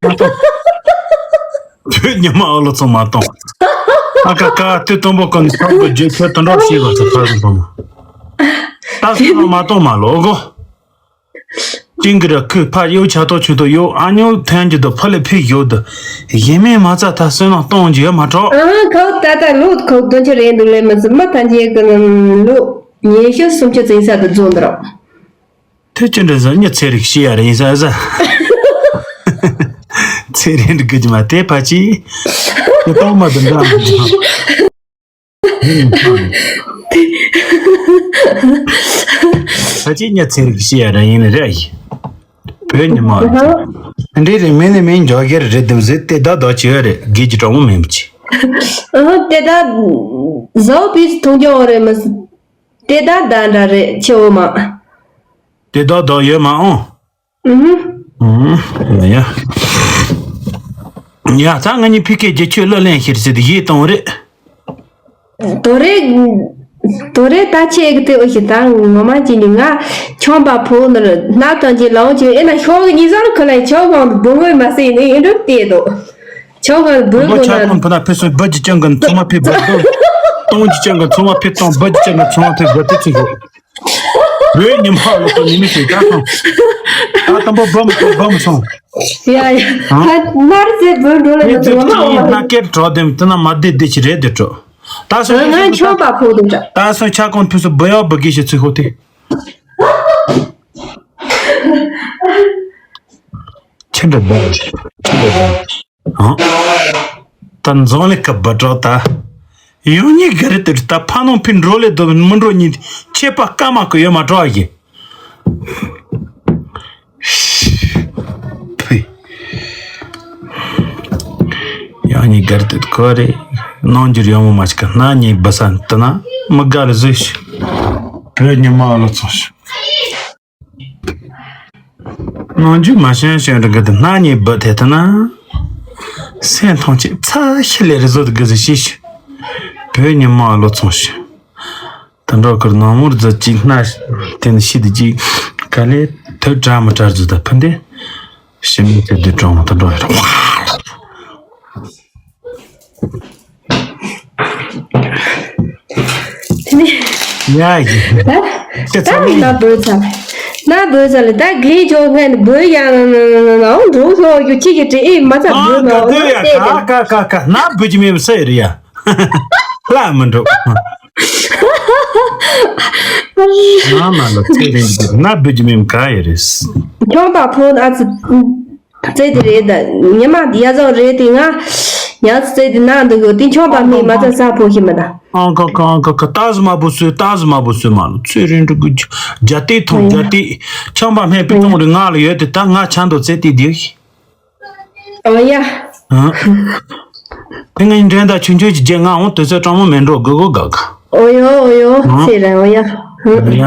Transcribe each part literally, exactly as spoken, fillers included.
མ་གཏོང་། བོད་ཉི་མ་ཨ་ལོ་ཚོ་མ་གཏོང་། ཨ་ཀ་ཀ་དེ་དང་པོ་ཀུན་ཚང་གི་རྒྱུ་ཁྱོད་དུ་འགྲོ་ཤེས་པ་ཚོ་ཕ་ཟིན་པོ་མ། ད་སོ་མ་གཏོང་མ་ལོ་གོ། ཅིང་གི་ར་ཁོས་ཕ་ཡོ་ཆ་ཏོ་ཆུ་ཏོ་ཡོ་ཨ་ཉོ་ཐན་གྱི་དུ་ཕ་ལེ་ཕི་ཡོ་དུ། ཡེ་མེ་མ་ཚ་ད་སོན་ལ་གཏོང་རྒྱུ་ཡོད་མ་གྲོགས། ཨ་ཁོ་ད་ད་ལོ་ཁོ་དོན་ཆ་རེད་འདུག་ལེ་མི་སྲིད་མ་ཐན་རྒྱལ་གི་ལོ་ཉི་ཤུ་སུམ་ཅུ་ཙིང་ས་དུ་རྫོང་འདི་རོགས། དེ་ཅི་འདྲ་ཟ་ཉི་ཚེ་རིག་ཤི་ཡ་རེ་ཡིན་ས་ཟ། ཚེ་རིག་འདི་གི་མ་དེ་ཕ་ཅི། དེ་ཏོག་མ་དུ་འདྲ། ཕ་ཅི་ཉི་ཚེ་རིག་ཤི་ཡ་རེ་ཡིན་རེ་ཡིན། བོད་ཉི་མ། འདི་རེ་མིན་ནི་མིན་འཇོག་གེར་རེད་དུ་ཟེར་དེ་ད་ད་ཅི་ཡ་རེ་དགེ་ཅི་གྲོགས་མོ་མིན་པ་ཅི། ཨ་དེ་ད་ཟོ་པིས་ཐུང་ཀྱང་རེད་མི་སྲིད། དེ་ད་ད་འདྲ་རེད་ཆེ་བོ་མ། དེ་ད་ད་ཡོད་མ་ཨང་། ཨུ་ཧུ། ཨུ་ཧུ། ཡ། ཡ་ད་ང་གཉིས་ཕི་ཀེ་རྒྱུ་ཆོས་གླུ་ལེན་ཤེར་ཟེར་དེ་ཡིད་གཏོང་རེད། དོ་རེད། དོ་རེད་ད་ཆེ་གི་དེ་འོ་ཞིག་ད་ངོ་མ་ཅི་ནི་ང་ཆོམ་པ་ཕོ་ནར་སྣ་དང་ཅི་ལའོ་ཅི་ཨེ་ན་ཤོག་གི་ཉི་ཟར་ཁོ་ལ་ཆོག་གང་དུ་བུ་ངོས་མ་སེ་ནི་ཨེ་འགྲོ་དེ་དོ། ཆོག་གང་དུ་བུ་མགོ་ཆ་ཁོང་ཕུ་ན་ཕེ་སོ་བུ་ཅི་ཅང་གི་ཚོ་མ་ཕེ་བུ་དོ། ཏོང་ཅི་ཅང་གི་ཚོ་མ་ཕེ་ཏོང་བུ་ཅི་ཅང་གི་ཚོ་མ་ཕེ་བུ་དེ་ཚོ་གོ། བོད་ཉི་མ་ལོ་ཏོ་ཉི་མི་ཞིག་ད་སོང་། ད་དམ་པ་བུ་མ་ཏོ་བུ་མ་སོང་། ཡ་ཡ། ད་མར་ཟེ་བུ་འགྲོ་ལ་ཡོད་ཚོ་མ་མ་ན་ཀེར་གྲོ་དེམ་དེ་ན་མ་བདེ་བདེ་ཆི་རེད་དེ་གྲོ། ད་སོང་ང་ཆོམ་པ་ཕོ་དེ་འདྲ། ད་སོང་ཆ་ཀོང་ཕུ་སུ་བུ་ཡོ་བུ་གི་ཞི་ཚུ་ཧོ་དེ། ཆི་འདྲ་བུ། ཆི་འདྲ་བུ། ཨང་། ད་འཛོང་ལེ་ཀ་བུ་གྲོགས་ད། ཡང་ཉིད་ག་རེ་དེ་ད་ཕ་ནང་ཕི་འགྲོ་ལེ་དོ་མི་འགྲོ་ཉིད་ཆད་པ་སྐར་མ་གི་ཡོད་མ་གྲོགས་ཡིན། ཕི། ཡང་ཉིད་ག་རེ་དེ་ཁོ་རེ་ནང་འགྱུར་ཡོང་མ་མ་ཞིག་ག་སྣ་ཉིད་བུ་ས་དུ་ན་མི་དགའ་ལ་བཟོས་ཤི། བོད་ཉི་མ་ལོ་ཚོང་ཤི། ནང་རྒྱུ་མ་ཤེས་ཤེས་རི་གི་དུ་སྣ་ཉིད་བུ་དེ་དུ་ན། སེམས་ཐོང་ཆེ་ཚ་ཤི་ལེ་རི་བཟོ་དུ་གི་ཟི་ཤི་ཤི། བོད་ཉི་མ་ལོ་ཚོང་ཤི། དུ་འགྲོ་ཁུར་ནང་མོར་རྫི་ཅིག་སྣ་དེ་ནི་ཤི་དུ་ཅིག་ག་ལེ་དུ་དྲ་མི་དྲ་རྫུ་དུ་ཕུན་དེ། ཤི་མི་དེ་དུ་གྲོང་དུ་འགྲོ་ཡོད། དེ་ནས་ཡ་ཡི། ད་ད་ད་ཚ་ནི་ནི་ན་བོད་ཚ། ན་བོད་ཚ་ལ་ད་དགེ་ཇོ་ངན་བོད་ཡང་ནའང་འགྲོ་ལོ་ཡུ་ཅི་གི་དྲི་ཨེ་མ་ཚ་ཨ་བོད་ཀ་མའོ་ན་ཏོ་ཡ་ཏེ་ཀ་ཏེ། ཀ་ཀ་ཀ་ན་བོད་ཀྱི་མེ་བསད་རི་ཡ། ལ་མི་འགྲོ། ང་མ་ལ་ཚེ་རིང་གི་ན་བོད་ཀྱི་མེ་ག་ཡི་རེད། ཁྱོད་པ་ཕོ་ཨ་ཙི། རྩེ་དེ་རེད་ད། ཉི་མ་དེ་ཡ་ཚོ་རེད་དེ་ང་། ཡང་རྩེ་དེ་ན་འདུག་གོ་དེ་ཁྱོད་པ་མི་མ་ཚ་ས་ཕོ་ཞིག་མ་ད། ཨང་ཀ་ཀ་ཨང་ཀ་ཀ་ཏཱ་ཟི་མ་བུ་སུ་ཏཱ་ཟི་མ་བུ་སུ་མ་ལོ་ཚེ་རིང་འགྲོ་གི་རྒྱ་ཏི་ཐོང་རྒྱ་ཏི། ཁྱམས་པ་སྨད་པའི་ཐོང་རེ་ང་ལ་ཡོད་དེ་ད་ང་ཆ་འདོད་ཚེ་དེ་དེ། ཨོ་ཡ། ཨང་། དེ་ངའི་འདྲེན་ད་ཆུང་ཆུང་གི་རྒྱལ་ང་འོང་དུས་ཚོད་གྲང་མོ་མེད་འགྲོ་དགོས་གོ་དགའ་ག་ཨོ་ཡོ་ཨོ་ཡོ་ཨང་ཚེ་རིང་ཨོ་ཡ། ཨོ་ཡ།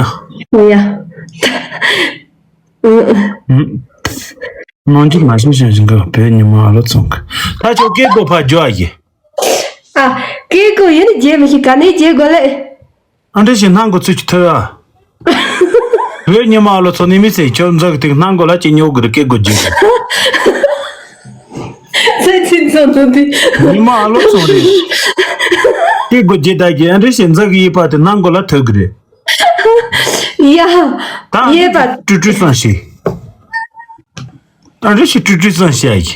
ཨོ་ཡ། ཨང་། ནང་ཆུ་མ་ཤེས་ཤེས་ཤིང་གི་བོད་ཉི་མ་ཨ་ལོ་ཚོང་གི། ད་ཆོ་སྐད་གོ་ཕ་ཇོ་ཨ་ཡི། ཨ། སྐད་གོ་ཡིན་རྗེས་མི་ཤེས་ག་ནས་རྗེས་གོ་ལེ། ཨ་འདྲ་ཞིག་སྣང་གོ་ཚུལ་གྱི་ཐོས་ཨ། བོད་ཉི་མ་ཨ་ལོ་ཚོ་ནི་མི་ཚེ་ཁྱོད་འཛག་གི་སྣང་གོ་ལ་ཅི་ཉོ་གི་རེད་སྐད་གོ་རྗེས་གོ། ཚེ་ཚེ་ཚོ་ཚོ་དེ། ཉི་མ་ཨ་ལོ་ཚོ་རེད། སྐད་གོ་རྗེས་ད་གི་ཨ་འདྲ་ཞིག་འཛག་གི་ཡིད་པ་དེ་སྣང་གོ་ལ་ཐོས་གི་རེད། ཡ། ད་ཡེ་པ། ཀྲུ་ཀྲུ་སང་ཤི། ཨ་རི་ཤི་ཀྲུ་ཀྲུ་སང་ཤི་ཨ་ཡི།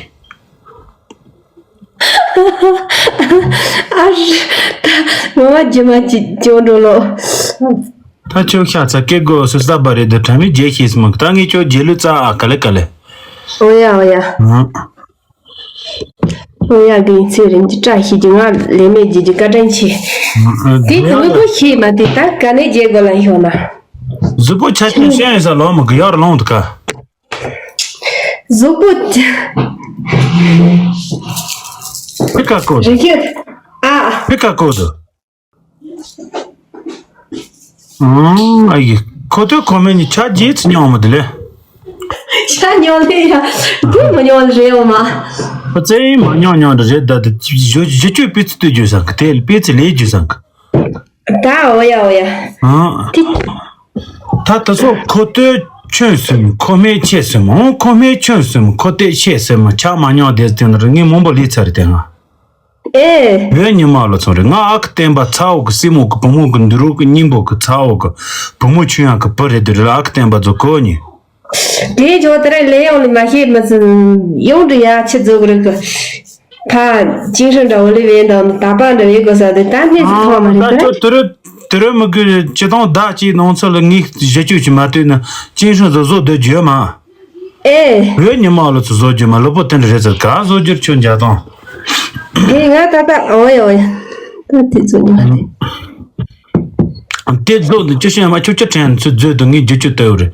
ཨ་རི། ད་ངོ་མ་ཇི་མ་ཅི་ཅོ་འགྲོ་ལོ། ད་ཆོག་ཤ་ཚ་སྐད་གོ་སུ་ས་བ་རེད་དུ་དྲ་མི་རྗེས་ཤེས་སི་མ་ད་ངས་ཁྱོད་རྗེས་ལུས་རྩ་ཨ་ག་ལེ་ག་ལེ། ཨོ་ཡ་ཨོ་ཡ། ཨ། ཨོ་ཡ་གི་ཚེ་རིང་གི་བཀྲ་ཤིས་ཀྱི་ང་ལས་མེད་ཀྱི་ཀྱི་བཀའ་དྲིན་ཆེ། དེ་གི་ལུས་པོ་ཤེས་མ་དེ་ད་ག་ནས་རྗེས་གོ་ལ་ཤོག་ན། གཟུགས་པོ་ཆ་ཆེན་ཤེས་ཡིན་ས་ལོ་མ་གི་ཡར་ལོང་དུ་ཀ། གཟུགས་པོ་ཆ། ཕི་ཀ་ཀོ་དུ། རི་ཁྱེད། ཨ། ཕི་ཀ་ཀོ་དུ། ཨང་ཨ་ཡི། ཁོ་ཐོས་ཁོ་མེད་ནི་ཆ་རྗེས་ཚུ་མྱོང་མ་དུ་ལེ། ཤ་ཉོ་ལེ་ཡ། དེ་མ་ཉོ་ལེ་རེད་འོ་མ། ཁོ་ཙེ་མ་ཉོ་ཉོ་རེད་ད་དེ་ཞུ་ཞུ་ཆོས་པི་ཚི་ཏུ་རྒྱུ་སང་གི་དེ་པི་ཚི་ལེ་རྒྱུ་སང་གི། ད་འོ་ཡ་འོ་ཡ། ཨང་། དེ། ད་ད་སོ་ཁོ་ཐོས་ ཁྱོད་སེམས་ཁོ་སྨད་ཁྱེད་སེམས་འོང་ཁོ་སྨད་ཁྱོད་སེམས་ཁོ་སྟེ་ཁྱེད་སེམས་ཆགས་མ་མྱོང་དེ་དེ་ན་རེད། ངས་མང་པོ་ལས་ཚར་རེད་དེ་ང་། ཨེ། བོད་ཉི་མ་ལོ་ཚོ་རེད། ང་ཨ་ཁུ་སྟོན་པ་ཚ་བོ་གི་སྲས་མོ་གི་བུ་མོ་གི་འདི་རུ་གི་སྙིང་པོ་གི་ཚ་བོ་གི་བུ་མོ་ཆུང་ཡང་གི་བུ་རེད་དེ་རེད། ཨ་ཁུ་སྟོན་པ་ཚོ་གོ་ཉི། དེ་ཇོ་དེ་རེད་ལས་ཡོང་ལས་མ་ཤེས་མི་ཚུ་ཡོང་དུ་ཡ་ཆི་ཛོ་གི་རིག་གི། ཕ། ཅིང་ཧྲི་འདྲ་བོ་ལི་བས་འདང་ད་པ་འདྲ་བས་གོ་ས་དེ་ད་ནི་ཚོ་ཐོག་མ་རེད་ད། ད་ཁྱོད་དུ་རུ་དུ་རུ་མི་དགོས་ཅི་དང་ཟླ་གཅིག་ནང་ཚོ་ལ་ངས་བཞི་བཅུ་ཅིག་མ་ལྟོས་ན་ཅིང་ཧྲི་བཟོ་བཟོ་སྡོད་རྒྱུ་ཡོད་མ། ཨེ། བོད་ཉི་མ་ལོ་ཚོ་བཟོ་རྒྱུ་མ་ལོ་པོ་དེ་འདྲ་རེད་ཟེར་ག་བཟོ་རྒྱུར་ཁྱོད་འཇག་དང་། དེ་ང་ད་ད་ཨོ་ཡ་ཨོ་ཡ། ད་དེ་ཚོ་ཉི་མ་དེ། དེ་བཟོ་འདི་ཅི་ཤེས་མ་ཁྱོད་ཅི་དྲན་ཚོད་བཟོས་འདུག་ངས་བརྒྱུད་རྒྱུ་ལྟ་བུ་རེད།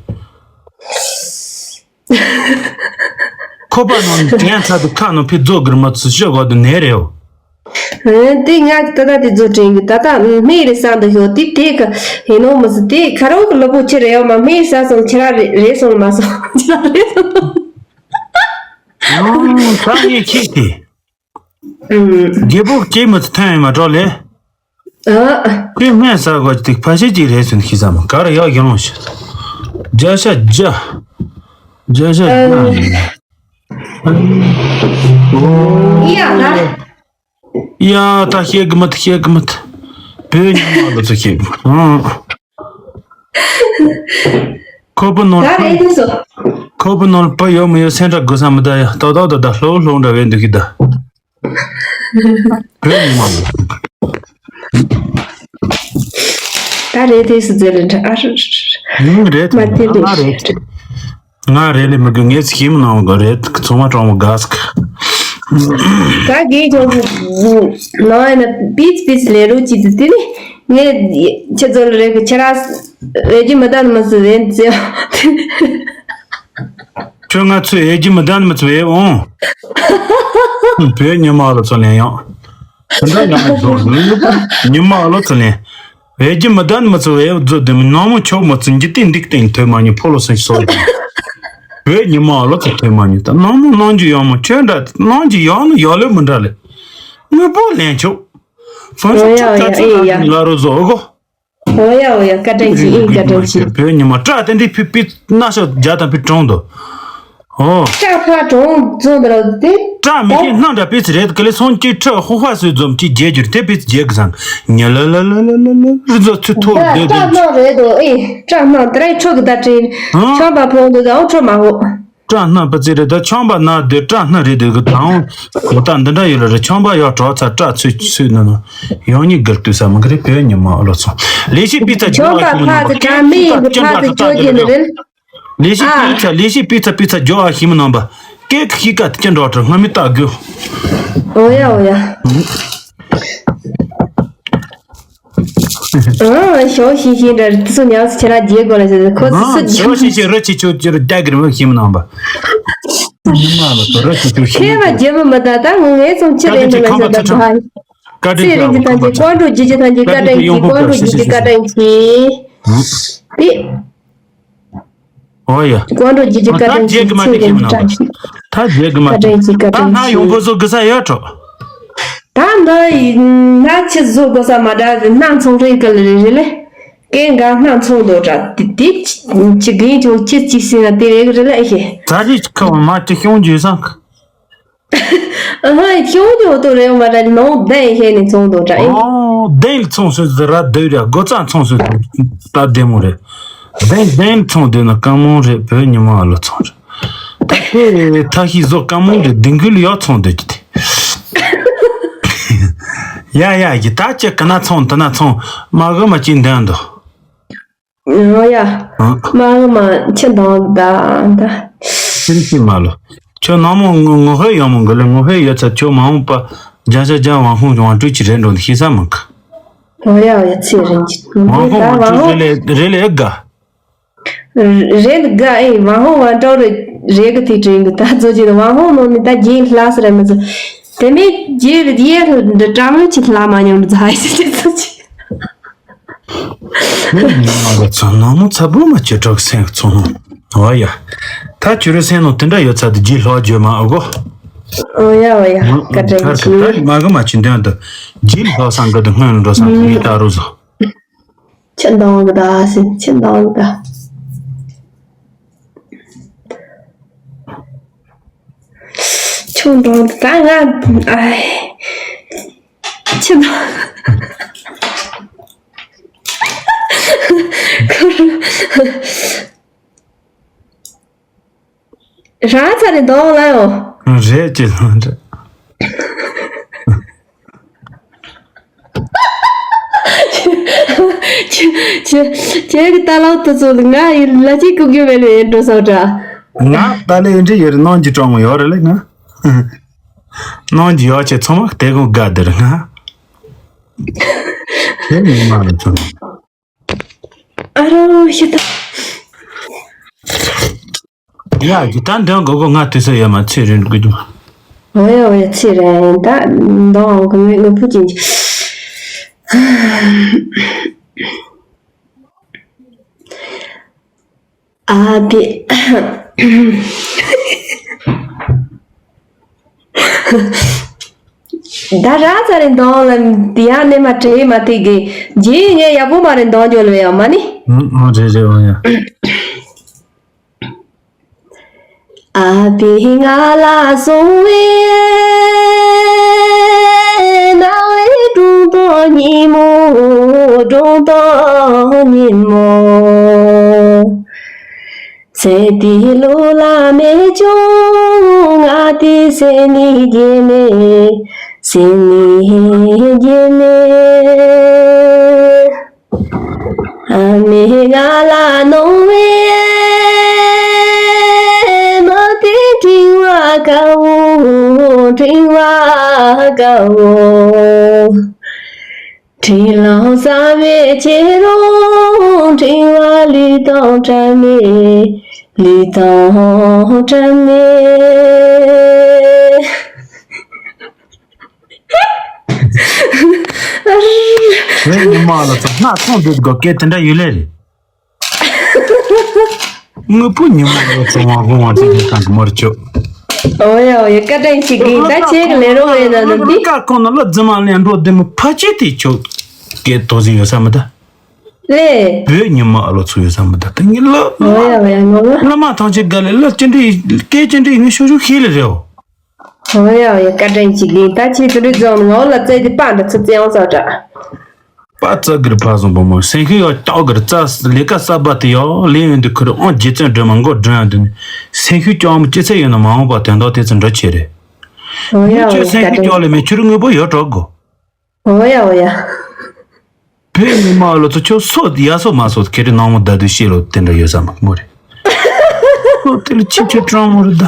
ཁོ་པ་ནང་དྲན་ཚར་དུ་ཁ་ནང་ཕི་རྫོགས་གིར་མ་ཚུ་ཤོག་གོ་དུ་ནས་རེའོ། ཨེ། དེ་ང་ད་ལྟ་དེ་རྫོགས་དྲན་གི་ད་ལྟ་སྨད་རེད་བསམ་དུ་ཤོག་དེ་དེ་ག་ཧེ་ནོ་མི་སི་དེ་ཁ་རོག་གི་ལོ་པོ་ཆེ་རེད་ཡོ་མ་སྨད་ས་སོང་ཁྱེད་ར་རེད་སོང་མ་སོང་ཁྱེད་ར་རེད་སོང་། ཨང་ས་ངས་ཁྱེད་དེ། ཨུམ། རྒྱལ་པོ་སྐྱེས་མི་ཚུ་ཐོན་ཡོད་མ་གྲོགས་ལས། ཨ། དེ་སྨན་ཟ་དགོས་ཅིག་ཕ་ཤེས་ཅིག་རེད་ཟེར་ནས་ཤི་ས་མ་ག་ར་ཡག་ཡོང་ཞིག་བརྒྱ་ཆ་བརྒྱ། བརྒྱ་ཆ་བརྒྱ། ཡ་ད། ཡ་ད་ཤེས་གི་མི་ཐུབ་ཤེས་གི་མི་ཐུབ། བོད་ཉི་མ་ལོ་ཚོ་ཤེས་གི་མི་ཐུབ། ཁོ་པོ་ནོར། ད་རེད་དུས་སོ། ཁོ་པོ་ནོར་བུ་ཡོད་མི་ཡོད་སེམས་ཁྲལ་དགོས་ས་མི་ད་ཡ་ཏོག་ཏོག་ཏོ་ད་ལྷོ་ལྷོ་འདྲ་བའི་འདུག་གི་ད། བོད་ཉི་མ་ལོ། ད་རེད་དེ་སུ་ཟེར་རེད་ཨ། ཡིན་རེད་མ་དེ་ང་རེད། རེད། ང་རེད་ལས་མི་དགོས་ངས་ཚིག་ཡིན་ནང་གི་རེད་ཚོང་མ་གྲོང་མོ་ག་ཟིག་ད་དགེ་སྦྱོང་གི་ནང་ཡིན་ན་པིས་པིས་ལས་རོགས་ཅིག་ཏུ་དེ་ནི་ངས་ཁྱེད་ཚོ་ལ་རེད་གི་ཁྱེད་ར་འོས་རྒྱུ་མི་ལྡན་མི་སུ་རེད་ཟེར། ཁྱོད་ང་ཚོས་འོས་རྒྱུ་མི་ལྡན་མི་ཚོ་འོས་འོང་། བོད་ཉི་མ་ལོ་ཚོ་ལེན་ཡང་། དེ་འདྲ་ཡང་མི་འདུག་ཉི་མ་ལོ་ཚོ་ལེན། འོས་རྒྱུ་མི་ལྡན་མི་ཚོ་འོས་རྫོ་དེ་མི་ནང་མོ་ཆོག་མི་ཚོ་འཇི་ཏིང་འདིག་ཏིང་ཐོས་མ་ཉི་ཕོ་ལོ་སེང་སོ་ཡིན། བོད་ཉི་མ་ལོ་ཚོ་ཐོས་མ་ཉི་ད་ནང་མོ་ནང་རྒྱུ་ཡོང་མོ་ཁྱོད་འདྲ་ནང་རྒྱུ་ཡོང་ནི་ཡོད་ལོས་མི་འདྲ་ལེ། དངོས་པོ་ལེན་ཆོག་ཕོན་ཆོག་ཆོག་ཆོག་ཆོག་ལ་རོ་བཟོ་ཨོ་གོ། ཨོ་ཡ་ཨོ་ཡ་བཀའ་དྲིན་ཆེ་ཨེ་བཀའ་དྲིན་ཆེ། བོད་ཉི་མ་སྐྲ་དེ་འདྲའི་ཕི་ཕི་སྣ་ཤོག་བརྒྱ་དང་ཕི་གྲོང་དུ། ཨོ། སྐྲ་ཕ་གྲོང་བཙོང་དུ་ར་དེ། སྐྲ་མི་ཤེས་སྣ་འདྲ་པི་ཙི་རེད་ག་ལེ་སོང་ཀྱི་ཁྲི་ཧུ་ཧ་སུས་འཛོམས་ཀྱི་རྒྱལ་གྱུར་དེ་པི་ཙི་རྒྱལ་གི་སང་ཉི་ལ་ལ་ལ་ལ་ལ་ལ་རི་ཛོ་ཚུ་ཐོར་སྐྲ་སྣ་རེད་དོ་ཨེ་སྐྲ་སྣ་དེ་ར་ཁྲོ་གི་ད་དྲིན་ཆང་པ་ཕོང་དུ་ད་ཨོ་ཁྲོ་མ་ཧོ། སྐྲ་སྣ་པ་ཙི་རེད་ད་ཆང་པ་ན་དེ་སྐྲ་སྣ་རེད་དེ་གི་དང་། གོ་ད་འདི་འདྲ་ཡོད་ལ་རེད་ཆང་པ་ཡོད་གྲོགས་ཚ་སྐྲ་ཚུད་ཚུད་ནི་ནི་ཡང་ཉིད་གིར་ལྟོས་ས་མི་གི་རེད་བོད་ཉི་མ་ཨོ་ལོ་ཚོ་ལས་ཤིག་པི་ཚ་ཆང་པ་ཕ་ཚ་གྲ་མི་ཡིན་གི་ཕ་ཚ་ཅོ་རྒྱུ་ནི་རེད། ལས་ཤིག་པི་ཚ་ལས་ཤིག་པི་ཚ་པི་ཚ་ཇོ་ཨ་ཤི་མི་ནང་པ་སྐད་ཀྱི་ཤིག་ཀ་དེ་ཅི་འགྲོ་གྲོ་སྔ་མི་ལྟ་དགོས། ཨོ་ཡ་ཨོ་ཡ། ཨང་ཞོ་ཤི་ཤི་འདྲ་དེ་ཚོ་ཉམས་སུ་ཁྱེད་རང་རྒྱལ་དགོས་ལ་ཟེར་ཁོ་ཚོ་ཨང་སུ་ཞོ་ཤི་ཤི་རི་ཆི་ཆོ་ཅི་རི་རྒྱ་གི་རི་མོ་ཤི་མི་ནང་པ། ཉི་མ་ལ་དོ་རི་ཆི་ཆོ་ཤི་ཁྱེད་མ་རྒྱལ་མོ་མི་ད་ད་ངོ་ངའི་ཚོམ་ཆི་རེད་འདི་ལ་ཟེར་ད་བ། བཀའ་དྲིན་ཚེ་རིང་གི་ཐང་ཆེན་ཀོང་ཀྲུག་ཇི་ཇི་ཐང་ཆེན་བཀའ་དྲིན་ཆེ་ཀོང་ཀྲུག་ཇི་ཇི་བཀའ་དྲིན་ཆེ། དེ། ཨོ་ཡ། ཀོང་ཀྲུག་ཇི་ཇི་བཀའ་དྲིན་ཆེ་ཚེ་རིང་གི་ཐང་ཆེན། ད་རྒྱལ་གི་མ་བཀའ་དྲིན་ཆེ་བཀའ་དྲིན་ཆེ། ད་ན་ཡོང་པོ་བཟོ་གི་ས་ཡོད་གྲོ། ད་ན་ན་ཆི་བཟོ་དགོས་ས་མ་འདྲ་ཟེར་སྣ་ཚོང་རེད་ག་ལ་རེད་རེད་ལེ། སྐད་འགའ་སྣ་ཚོང་དོ་འདྲ་དེ་དེ་ཅི་གིན་ཅུང་ཅི་ཅི་ཟེར་ན་དེ་རེད་གི་རེད་ལེ་ཨེ་ཤེ། ད་རེད་ཁ་བ་མ་ཅི་ཤོང་རྒྱུ་སང་། ཨ་ཧ་ཁྱོད་ཀྱི་འོ་ཏོ་རེ་མ་ར་ནོ་བདེན་ཤེས་ནས་ཚོང་དོ་འདྲ་ཨེ། ཨོ་བདེན་ཚོང་སོད་ཟེར་ར་བདེ་ར་སྒོ་རྩ་ཚོང་སོད་ད་བདེ་མོ་རེད། བདེན་བདེན་ཚོང་བདེ་ན་དཀའ་མོ་རེད་བོད་ཉི་མ་ལོ་ཚོང་རེད། ད་ཁྱེད་ཐ་ཤི་བཟོ་དཀའ་མོ་རེད་བདེན་ཁུལ་ཡོད་ཚོང་བདེ་གི་དེ། ཡ་ཡ་ཡི་ད་ཅི་ག་ན་ཚོང་ད་ན་ཚོང་མ་གི་མ་ཅི་འདོན་དོ། ཨོ་ཡ། ཨ། མ་མ་ཁྱི་འདང་ད་ད། ཁྱིམ་གྱི་མ་ལོ། ཁྱོད་ནང་མོ་ངོ་ངོ་ཧོས་ཡོང་མོ་འགུ་ལེ་ངོ་ཧོས་ཡོད་ཚ་ཁྱོད་མ་འོངས་པ་རྒྱ་ཤ་རྒྱ་ཝང་ཧུང་ཝང་ཀྲུའུ་ཅི་རེད་འགྲོ་འདི་ཤེས་ས་མི་གི། ཨོ་ཡ་ཨོ་ཡ་ཚེ་རིང་གི། ཝང་ཧུང་ཝང་ཀྲུའུ་རེད་ལེ་རེད་ལེ་ཨེ་དགའ། རེད་དགའ་ཨེ་ཝང་ཧུང་ཝང་ཀྲུའུ་རེད་རེད་གི་དེ་དྲན་གི་ད་ཚོ་ཅི་ཝང་ཧུང་ནང་ནི་ད་རྒྱན་ལྷ་ས་རེད་མི་ཚོ། དེ་མིན་རྒྱན་རེད་ཡེ་འདི་ཀྲམ་ཅིག་ལྷ་མ་མྱོང་འདི་ཚ་ཧའི་ཚེ་ཚོ་ཅི། ཁྱོད་ཉི་མ་གི་ཚོ་ནང་མོ་ཚ་བོ་མ་ཁྱོད་གྲོགས་སེང་ཚོ་ནང་། ཨོ་ཡ། ད་ཁྱོད་རེ་སེང་ནང་དེ་འདྲ་ཡོད་ཚ་དེ་རྗེས་ལྷག་བརྗོད་མ་ཨོ་གོ། ཨོ་ཡ་ཨོ་ཡ་བཀའ་དྲིན་ཆེ། མ་གི་མ་ཁྱོད་འདོན་དུ་རྗེས་ལྷག་སང་གི་དུ་སྔོན་འགྲོ་སང་གི་ཡི་ད་རུ་བཟོ། ཁྱོད་འདང་གི་ད་སེང་ཁྱོད་འདང་གི་ད། ཁྱོད་འགྲོ་ད་ང་ཨ་ཁྱི་ད་ཁུར། རང་ཚ་རེ་འདོང་ལ་ཡོང་། རེད་ཅེས་ལ་འདྲ། ཁྱེད་ཀྱི་ལྟ་ལོག་དུ་ཚོ་ང་ཡི་ལ་ཅིག་ཀུ་ཀྱུ་མེ་ལོ་ཡིན་འགྲོ་སོ་འདྲ། ང་ད་ལེ་འདྲི་ཡོད་རེད། ནང་གི་གྲོང་མོ་ཡོད་རེད་ལེ་ང་། ནང་གི་ཡོད་ཆེ་ཚང་མ་དེ་གོ་དགའ་བདེ་རེད་ང་། དེ་མི་མ་རེད་ཚང་མ། ཨ་རོ་ཤི་ད། ཡ་ཇི་ལྟར་འདོན་དགོས་གོ། ང་དུས་སུ་ཡོད་མ་ཚེ་རིང་དགོས་དུ་མ། འོ་ཡ་འོ་ཡ་ཚེ་རིང་ད་འདོན་གི་མི་ངོ་བོ་ཅན་གྱི། ཨ་དེ། ད་ར་ཚ་རེ་འདོན་ལ་དེ་ཡང་ནས་མ་བྲེལ་མ་ཐིག་གི་རྗེས་ངས་ཡག་པོ་མ་རེ་འདོན་འཇོལ་བའི་ཡང་མ་ནི། ཨ་རེད་རེད། འོ་ཡ། ཨ་ཕས་ང་ལ་གསུངས་པའི་རྣ་བའི་སྒྲུང་དང་ཉིན་མོ། སྒྲུང་དང་ཉིན་མོ། ཚེ་འདིའི་ལུགས་ལ་མེད་ཀྱང་ང་དེ་ཟེར་ནས་རྒྱལ་མེད། ཟེར་ནས་རྒྱལ་མེད། ཨ་མས་ང་ལ་གནང་བའི་མ་དེ་དྲི་བ་དཀར་བོ། དྲི་བ་དཀར་བོ། དྲི་ལོང་ཟ་བའི་ཁྱེད་རང་དྲི་བ་ལུས་དང་བྲལ་མེད། ལུས་དང་བྲལ་མེད། ངའི་ཉི་མ་ལ་ཚོ་སྣ་ཚོང་འདུག་དགོ་སྐད་དེ་འདྲ་ཡོད་ལེ་རེད། དངོས་པོ་ཉི་མ་ལ་ཚོ་བ་དགོང་བ་དེ་ནས་གང་གི་མར་ཆོག་འོ་ཡ་འོ་ཡ། བཀའ་དྲིན་ཆེ་གི། ད་ཆེ་གི་ལས་རོགས་ཡོད་ན་ནི་འདི། ཀ་ཁོང་ན་ལ་རྫི་མ་ལེན་འགྲོ་བདེ་མོ་ཕ་ཆེ་དེ་ཆོག་སྐད་དོ་ཟིན་ཡོད་ས་མི་ད། ལེ། བོད་ཉི་མ་ཨ་ལོ་ཚོ་ཡོད་ས་མི་ད། ད་ངི་ལ། འོ་ཡ་འོ་ཡ། ངོ་མ། བླ་མ་ཐང་ཆེ་དགའ་ལེ་ལ་ཅི་འདྲི་སྐད་ཅི་འདྲི་ངི་ཤོ་ཤོ་ཤེས་ལེ་རེད། འོ་ཡ་འོ་ཡ། བཀའ་དྲིན་ཆེ་གི། ད་ཆེ་དུ་རི་རྫོང་ངོ་ལ་བཙལ་ཏེ་པ་འདྲ་ཚུ་བཙལ་ཡོང་ས་འདྲ། པ་ཙག་གིར་ཕ་བཟང་བུ་མོ་སེང་ཤུ་ཡོ་ལྐྱག་གིར་རྩ་ལས་ཀ་གསར་པ་དེ་ཡོ་ལས་ཡོན་དུ་ཁུར་ཨང་རྗེ་བཙུན་སྒྲོལ་མ་མགོ་སྒྲོན་ཡ་དུ་ནི་སེང་ཤུ་ལྐྱག་མོ་སྐྱེ་ཚད་ཡོད་ན་མ་འོངས་པ་དོན་དག་དེ་ཚོ་འདྲ་ཆེ་རེད། འོ་ཡ་འོ་ཡ། ཁྱོད་སེང་ཤུ་བཀའ་དྲིན་ལྐྱག་ལས་མེད་ཁྱོད་རི་དངོས་པོ་ཡོད་གྲོགས་གོ། འོ་ཡ་འོ་ཡ། བོད་མི་མང་ལོ་ཚོ་ཁྱོད་སོ་ཡ་སོ་མ་སོ་ཁེ་རེ་ནང་མོ་ད་དུ་ཤེས་ལོ་དེ་འདྲ་ཡོད་ས་མ་མོ་རེད། སོ་དེ་ལ་ཆི་ཆི་ཀྲང་མོ་རེད་ད།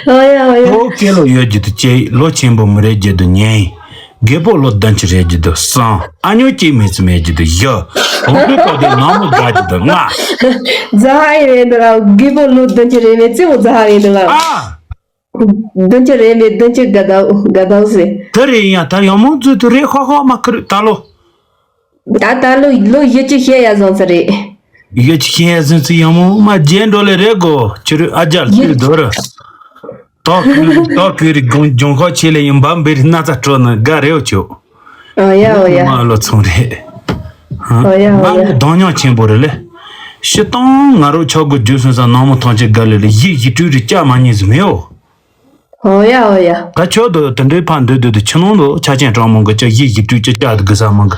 འོ་ཡ་འོ་ཡ། ལོ་སྐལ་ལོ་ཡོད་རྒྱུ་དུ་ཅེ་ལོ་ཆེན་པོ་མི་རེད་རྒྱུ་དུ་ཉན། རྒད་པོ་ལོ་བདུན་ཅུ་རེད་རྒྱུ་དུ་གསང་། ཨ་ཉོ་སྐྱེས་མེད་ཚུ་མེད་རྒྱུ་དུ་བཞི། འོ་དེ་ཀ་དེ་ནང་མོ་དགའ་རྒྱུ་དུ་ལྔ། རྫ་ཧ་ཡི་རེད་འདུག་ལ། རྒད་པོ་ལོ་བདུན་ཅུ་རེད་མེད་ཚེ་འོ་རྫ་ཧ་རེད་འདུག་ལ། ཨ། བདུན་ཅུ་རེད་མེད་བདུན་ཅུ་དགའ་དག་དགའ་དག་ཟེར། དེ་རེད་ཡིན་ཡང་ད་ཡང་མོ་མཛོད་དུ་རེད་ཧ་ཧ་མ་ཁུར་ད་ལོ། ད་ད་ལོ་ལོ་བཞི་བཅུ་ཞེ་ཡ་བཟང་ས་རེད། བཞི་བཅུ་ཞེ་ཡ་བཟང་ས་ཡང་མོ་མ་རྗེས་འགྲོ་ལེ་རེད་གོ། ཁྱོད་རུ་ཨ་ཅག་ལ་ཁུར་དོ་རུ། ཏོག་ཁུར་ཏོག་ཁུར་རི་དགོང་ལྗོང་ཁོག་ཆེ་ལེ་ཡིན་འབའ་འབེ་རི་སྣ་ཚ་སྤྲོ་ན་དགའ་རེའོ་ཆོ། ཨ་ཡ་ཨོ་ཡ། མ་ལོ་ཚོང་རེད། ཨ་ཡ་ཨོ་ཡ། ང་ནི་གདོང་མྱོང་ཆེན་པོ་རེད་ལེ། ཤི་སྟོང་ང་རོ་ཆོག་གོ་རྒྱུ་སོང་ས་ནང་མོ་ཐང་ཆེ་དགའ་ལེ་ལེ་ཡིད་ཡིད་སྤྲུལ་རི་ལྕགས་མ་ཉིད་ཟི་མེའོ། ཨོ་ཡ་ཨོ་ཡ། ད་ཆོག་དོ་དེ་འདྲའི་ཕ་འདོད་འདོད་དུ་ཆུ་ནང་དུ་ཆ་ཆེན་གྲང་མོ་གི་ལྕགས་ཡིད་ཡིད་སྤྲུལ་ཅི་ལྕགས་དུ་གི་ས་མང་གི།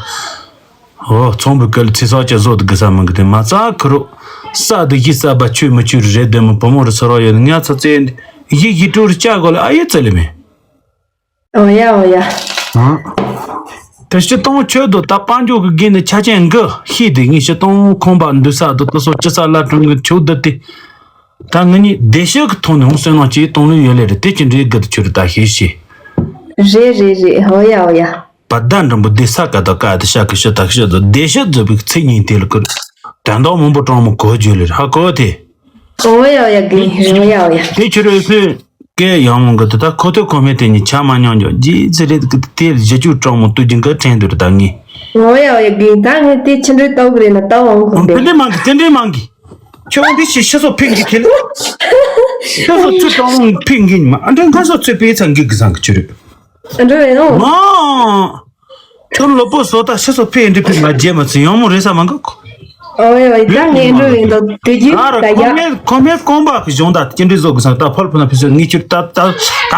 ཨོ་ཚོང་བུ་ཀལ་ཚེ་སོགས་ཀྱི་བཟོ་དུ་གི་ས་མང་གི་དེ་མ་རྩ་ཁུ་རུ། ས་དུ་ཡིད་ས་བ་ཆོས་མི་ཆོས་རི་རེད་དེ་མོ་བུ་མོ་རི་སོ་རོ་ཡོད་ངས་ཚ་ཚེ་ཡིད་ཡིད་སྤྲུལ་རི་ལྕགས་གོ་ལེ་ཨ་ཡེ་ཙི་ལེ་མེ། ཨོ་ཡ་ཨོ་ཡ། ཨང་། དེ་སྤྱི་གཏོང་ཆོས་དུ་ད་དཔལ་འབྱོར་གྱི་འགན་ནི་ཆ་ཅན་འགི་ཤེས་དེ་ངས་སྤྱི་གཏོང་ཁང་པ་འདུས་ས་དུ་དུ་སོ་ཅི་ས་ལ་གྲོང་གི་ཆོས་དུ་དེ། ད་ངི་ནི་བདེ་ཤོས་ཀྱི་ཐོག་ནས་ཧོང་སོན་ནང་ཅིག་གཏོང་ལུས་ཡོད་ལེ་རེད་དེ་ཅི་འདྲའི་དགུ་དུ་ཆུ་རུ་ད་ཤེས་ཤེས། རེད་རེད་རེད་ཨོ་ཡ་ཨོ་ཡ། བ་ད་འགྲམ་བུ་བདེ་ས་ཀ་ད་ཀ་དུ་ཤ་ཀི་ཤི་ད་ཤི་དུ་བདེ་ཤོས་དུ་བི་ཚེ་ཉིན་དེ་ལ་ཀུར། དོན་དག་མང་པོ་གྲོང་མོ་གོ་བརྗོད་ལེ་རེད་ཧ་གོ་དེ། ཨོ་ཡ་ཨོ་ཡ་དགེ་རེད་ཨོ་ཡ་ཨོ་ཡ། དེ་ཕྱི་རོལ་ཕུད་སྐད་ཡང་མོ་འགི་དེ་ད་ཁོ་ཐོས་ཁོ་མེད་དེ་ཉིད་ཆ་མ་མྱོང་འགྱོ་ཇི་ཚེ་རེད་གི་དེ་བཞི་བཅུ་གྲོང་མོ་ཏུ་ཇི་འགི་ཕྲན་དུ་རེད་ད་ངས། ཨོ་ཡ་ཨོ་ཡ་དགེ་ད་ངས་དེ་ཕྱི་འགྲོའི་ལྟ་བུ་རེད་ན་ལྟ་བ་འོང་གི་དེ་འདྲའི་མང་གི་དེ་འདྲའི་མང་གི་ཁྱོད་འདི་ཞིག་ཤི་སོ་ཕིག་གི་ཁེ་ལེ། ཤི་སོ་ཚུ་གྲོང་མོ་ཕིག་གི་ཉི་མ་ཨ་འདྲ་ང་སོ་ཚུ་པེ་ཚང་གི་གི་སང་གི་ཆུ་རེད། འགྲོ་བས་ནོ། མ། ཁྱོད་ལོ་པོ་བཟོ་ལྟ་ཤི་སོ་ཕེ་འདྲི་ཕེ་མ་རྗེས་མ་ཚུ་ཡང་མོ་རེ་ས་མ་འགག་གོ། ཨོ་ཡོ་ད་ངས་འགྲོ་ཡིན་ད་དེ་རྒྱུ་ད་ཡ། ཁོ་མེད་ཁོ་མེད་རྐང་པ་གི་གཞུང་ད་ཅི་འདྲི་བཟོ་གི་སང་ད་ཕོར་ཕུ་ན་ཕི་སོ་ངི་ཆུ་ད་ད་ད་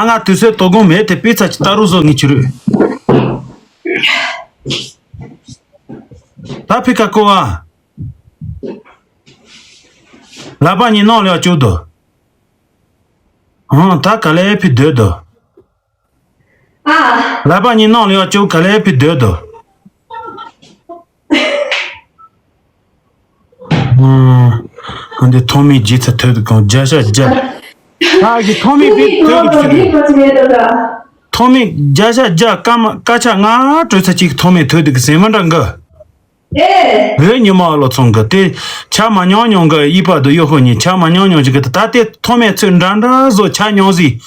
ང་དུས་སོ་དོ་དགོང་མེད་དེ་པི་ཚ་ཅི་ད་རུ་བཟོ་ངི་ཆུ་རུ། ད་ཕི་ཁ་ཀོ་ཨ། ལ་པ་ཉི་ནང་ལ་ཡ་བཅུག་དོ། ཧང་ད་ག་ལེ་ཕི་སྡོད་དོ། ཨ། ལ་པ་ཉི་ནང་ལ་ཡ་བཅུག་ག་ལེ་ཕི་སྡོད་དོ། ཨ་འདི་ཐོག་མའི་རྗེས་ཚ་ཐོད་དུ་གང་བརྒྱ་ཤ་བརྒྱ། ཨ་གི་ཐོག་མའི་པི་ཐོད་དུ་གཅིག་རེད། ཐོག་མའི་བརྒྱ་ཤ་བརྒྱ་སྐར་མ་སྐར་ཆ་ལྔ་དྲུག་ཚ་གཅིག་ཐོག་མའི་ཐོད་དུ་གི་སེམས་མ་འདྲ་འགའ། ཨེ། བོད་ཉི་མ་ཨ་ལོ་ཚང་གི་དེ་ཆ་མ་མྱོང་མྱོང་གི་ཨི་པ་དུ་གཡོ་ཧོ་ཉི་ཆ་མ་མྱོང་མྱོང་ཅིག་གི་ད་དེ་ཐོག་མའི་ཚོད་འདྲ་འདྲ་བཟོ་ཆ་མྱོང་ཟིག་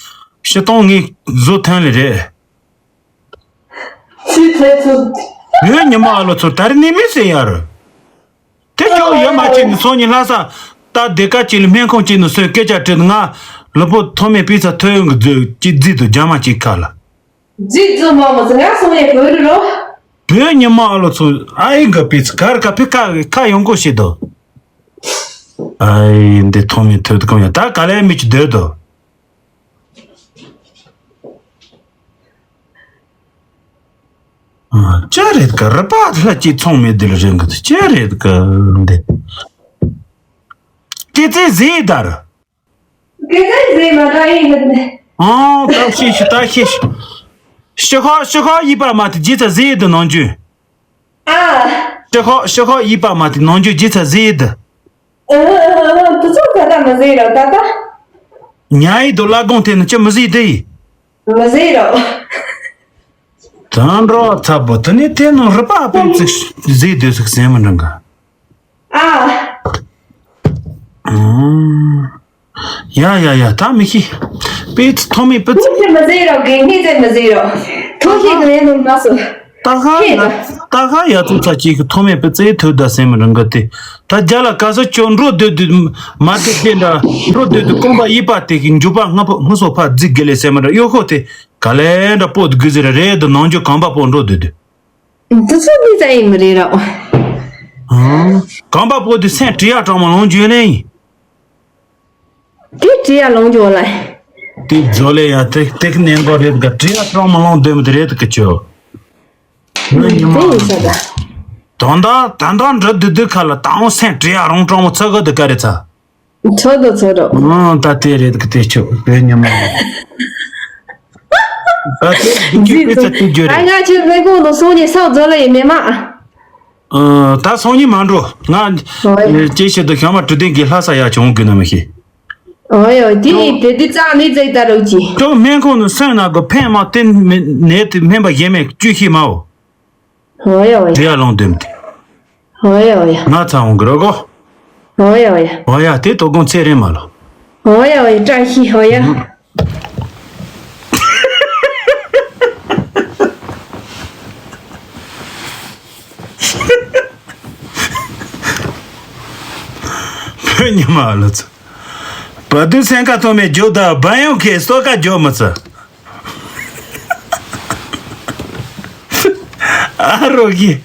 ཕྱི་གཏོང་ངེས་བཟོ་ཐོན་ལེ་རེད། ཚུལ་ཐོས་ཚུལ། ཡོད་ཉི་མ་ཨ་ལོ་ཚོ་ད་རེ་ནི་མི་ཟེར་ཡ་རུ། དེ་ཁྱོད་ཡོད་མ་ཅིག་ནི་སོང་ཉི་ལྷ་ས་ད་སྡེ་ཁ་ཅིག་ལ་སྨན་ཁང་ཅིག་ནི་སོན་སྐད་ཆ་དྲིས་ང་ལུ་པོ་ཐོག་མའི་པི་ཚ་ཐོས་ཡོང་གི་རྫུས་ཅི་རྫི་དུ་རྒྱ་མ་ཅིག་ཁ་ལ། རྫི་རྫི་མ་མོ་ཚོ་ང་སོང་ཡ་བོད་རུ་རོ། བོད་ཉི་མ་ཨ་ལོ་ཚོ་ཨ་ཡི་གི་པི་ཚ་གར་ཁ་ཕི་ཁ་ཁ་ཡོང་གོ་ཤེས་དོ། ཨ་ཡི་འདི་ཐོག་མའི་ཐོས་དུ་གང་ཡ་ད་ག་ལེ་མི་ཅི་སྡོད་དོ། ཅི་རེད་ག་རི་པ་ལྷ་ཅིག་ཚོང་མེད་དེ་ལ་རེད་གི་ཅི་རེད་ག་འདི། སྐྱེ་ཚེ་ཟེ་དར། སྐྱེ་ཚེ་ཟེ་མ་དར་ཡིན་གི་འདི། ཨང་ད་ཤེས་ཤི་ད་ཤེས་ཤི། ཤི་ཁ་ཤི་ཁ་ཡིབ་པ་མ་དེ་རྗེས་ཚ་ཟེ་དུ་ནང་རྒྱུ། ཨ། ཤི་ཁ་ཤི་ཁ་ཡིབ་པ་མ་དེ་ནང་རྒྱུ་རྗེས་ཚ་ཟེ་དུ། ཨ་ཨ་ཨ་དུ་ཚོ་ད་ད་མ་ཟེ་ར་ད་ད། ཉ་ཡི་དུ་བླ་སྒོང་དེ་ནི་ཅི་མི་ཟེ་དེ་ཡིན། མ་ཟེ་ར། དང་འགྲོ་ཚ་པོ་དེ་ནི་དེ་ནང་རི་པ་པའི་ཚིག་ཟིག་དེ་ཟིག་ཟེར་མི་འདྲ་ག་ཨ། ཡ་ཡ་ཡ་ད་མི་ཤི། པའི་ཚི་ཐོག་མའི་པི་ཚི། ཐུགས་ཤེས་མི་ཟེར་རོགས་དགེ་བསྙེན་ཟེར་མི་ཟེར་རོགས། ཐུགས་ཤེས་དགེ་བསྙེན་ནོ་མ་སོ། ད་ཧ་ཡ་ད་ཧ་ཡ་ཚུ་ཚ་གཅིག་གི་ཐོག་མའི་པི་ཚི་ཐུགས་ད་ཟེར་མི་འདྲ་ག་དེ། ད་རྒྱ་ལ་ག་ས་ཅོ་འགྲོ་སྡོད་དུས་མ་སྡོད་དེ་འདྲ་འགྲོ་སྡོད་དུས་རྐང་པ་གཡས་པ་དེ་གི་མཇུག་པ་སྔ་པོ་སྔ་སོ་ཕ་རྫི་དགེ་ལས་ཟེར་མི་འདྲ་གཡོ་ཁོ་དེ། ག་ལེ་འདྲ་པོ་དགུ་ཟེར་རེད་དུ་ནང་རྒྱུ་གང་པ་པོ་འགྲོ་སྡོད་དུས། འདི་ཚོ་མི་ཙམ་ཡིན་མི་རེད་ར། གང་པ་པོ་དེ་སེམས་བྲི་ཡ་གྲོགས་མ་ལོང་རྒྱུ་ནས་ཡིན། དེ་བྲི་ཡ་ལོང་རྒྱུ་ལ། དེ་བཟོ་ལེ་ཡ་དེ་དེ་གནས་འགོ་རེད་ག་བྲི་ཡ་གྲོགས་མ་ལོང་འདོད་མི་དེ་རེད་ག་ཅོ། ངའི་ཉི་མ། དེ་ཡིན་ས་ད། དོན་དག་ད་ལྟ་འདྲི་དུས་དུས་ཁ་ལ་ད་འོང་སེམས་བྲི་ཡ་རོང་གྲོགས་མོ་ཚ་གི་དུ་ག་རེ་ཚ། ཚོ་དོ་ཚོ་དོ། ཨང་ད་དེ་རེད་གི་དེ་ཆོ་བོད་ཉི་མ་རེད། ད་དེ་དུ་ཅི་པི་ཚ་དུ་རྒྱུ་རེད། ང་ཆེ་བོད་ཁོང་དུ་སོང་ནས་སོག་རྫོ་ལ་ཡིན་མེད་མ། ཨ་ད་སོང་ཉི་མ་འགྲོ་ང་ཅེ་ཤེད་དུ་ཤ་མ་དྲི་ལྡན་གྱི་ལྷ་ས་ཡ་བྱུང་དགོས་ན་མི་ཤེས། ཨོ་ཡོ་དེ་ཡིན་དེ་དུས་ཙང་ནི་ཙེག་ད་རོགས་ཀྱི། ཅོ་སྨན་ཁོང་དུ་སོན་ན་གོ་ཕན་མ་བསྟན་ནད་དུ་སྨན་པ་གཞན་མེད་བཅུ་ཤེས་མའོ། ཧོ་ཡ་ཧོ་ཡ། རེ་ཡ་ལོང་དེམ་དེ། ཧོ་ཡ་ཧོ་ཡ། ང་ཚ་འོང་གི་རོ་གོ། ཧོ་ཡ་ཧོ་ཡ། ཧོ་ཡ་དེ་དོ་དགོང་ཚེ་རིང་མ་ལོ། ཧོ་ཡ་ཧོ་ཡ་བཀྲ་ཤིས་ཧོ་ཡ། བོད་ཉི་མ་ལོ་ཚོ། བ་དུ་སེང་ཁ་ཐོག་མའི་རྒྱུ་དང་བ་ཡང་ཁའི་སོ་ཁ་རྒྱུ་མི་ཚ། ཨ་རོ་གི།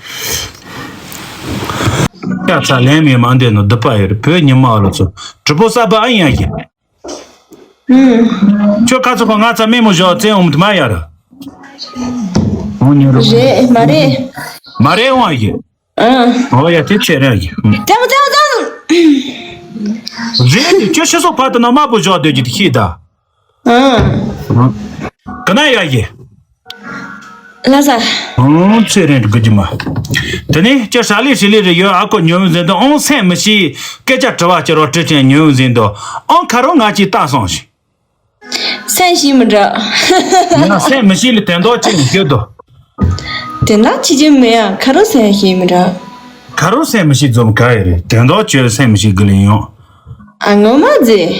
ཀ་ཚ་ལན་མི་མ་འདས་ནོ་སྡུག་པ་ཡོད་རེད་བོད་ཉི་མ་ཨ་ལོ་ཚོ་གྲི་པོ་ས་པ་ཨ་ཡང་གི། ཁྱོད་ཁ་ཚོ་ཁོ་ང་ཚ་མེ་མོ་བཞག་བཙན་འོང་དུ་མ་ཡར། འོང་ཉོ་རོགས། རེད་མ་རེད། མ་རེད་འོང་ཨ་གི། ཨང་། ཨོ་ཡ་དེ་ཚེ་རིང་ཨ་གི། ཙམ་ཙམ་ཙམ། རེད་དེ་ཁྱོད་ཤི་སོགས་བར་དུ་ན་དམར་པོ་བཞག་སྡོད་ཀྱི་དེ་ཤེས་ད། ཨང་། ག་ན་ཡ་གི། ལ་ས། ཨང་ཚེ་རིང་དགུ་རྒྱུ་མ། དེ་ནས་ཁྱོད་ཧྲ་ལི་ཧྲི་ལི་རེ་ཡོད་ཨ་ཁོ་ཉོ་འཛིན་དུ་ཨང་སེམས་མི་ཤེས་སྐད་ཆ་དྲི་བ་ཅི་རོ་དྲི་ཅན་ཉོ་འཛིན་དུ་ཨང་ཁ་རོ་ང་ཅི་ལྟ་སོང་ཞིག་སེམས་ཤེས་མི་འདྲ། ཡིན་ན་སེམས་མི་ཤེས་ལ་དོན་དག་ཅི་ཡིན་ཤོད་དོ། དོན་དག་ཅི་ཅི་མེད་ཡ་ཁ་རོ་སེམས་ཤེས་མི་འདྲ། ཁ་རོ་སེམས་མི་ཤེས་འཛོམས་ག་ཡི་རེད་དོན་དག་ཅི་སེམས་མི་ཤེས་དགུ་ལ་ཡོང་། ཨ་ངོ་མ་ཟེ།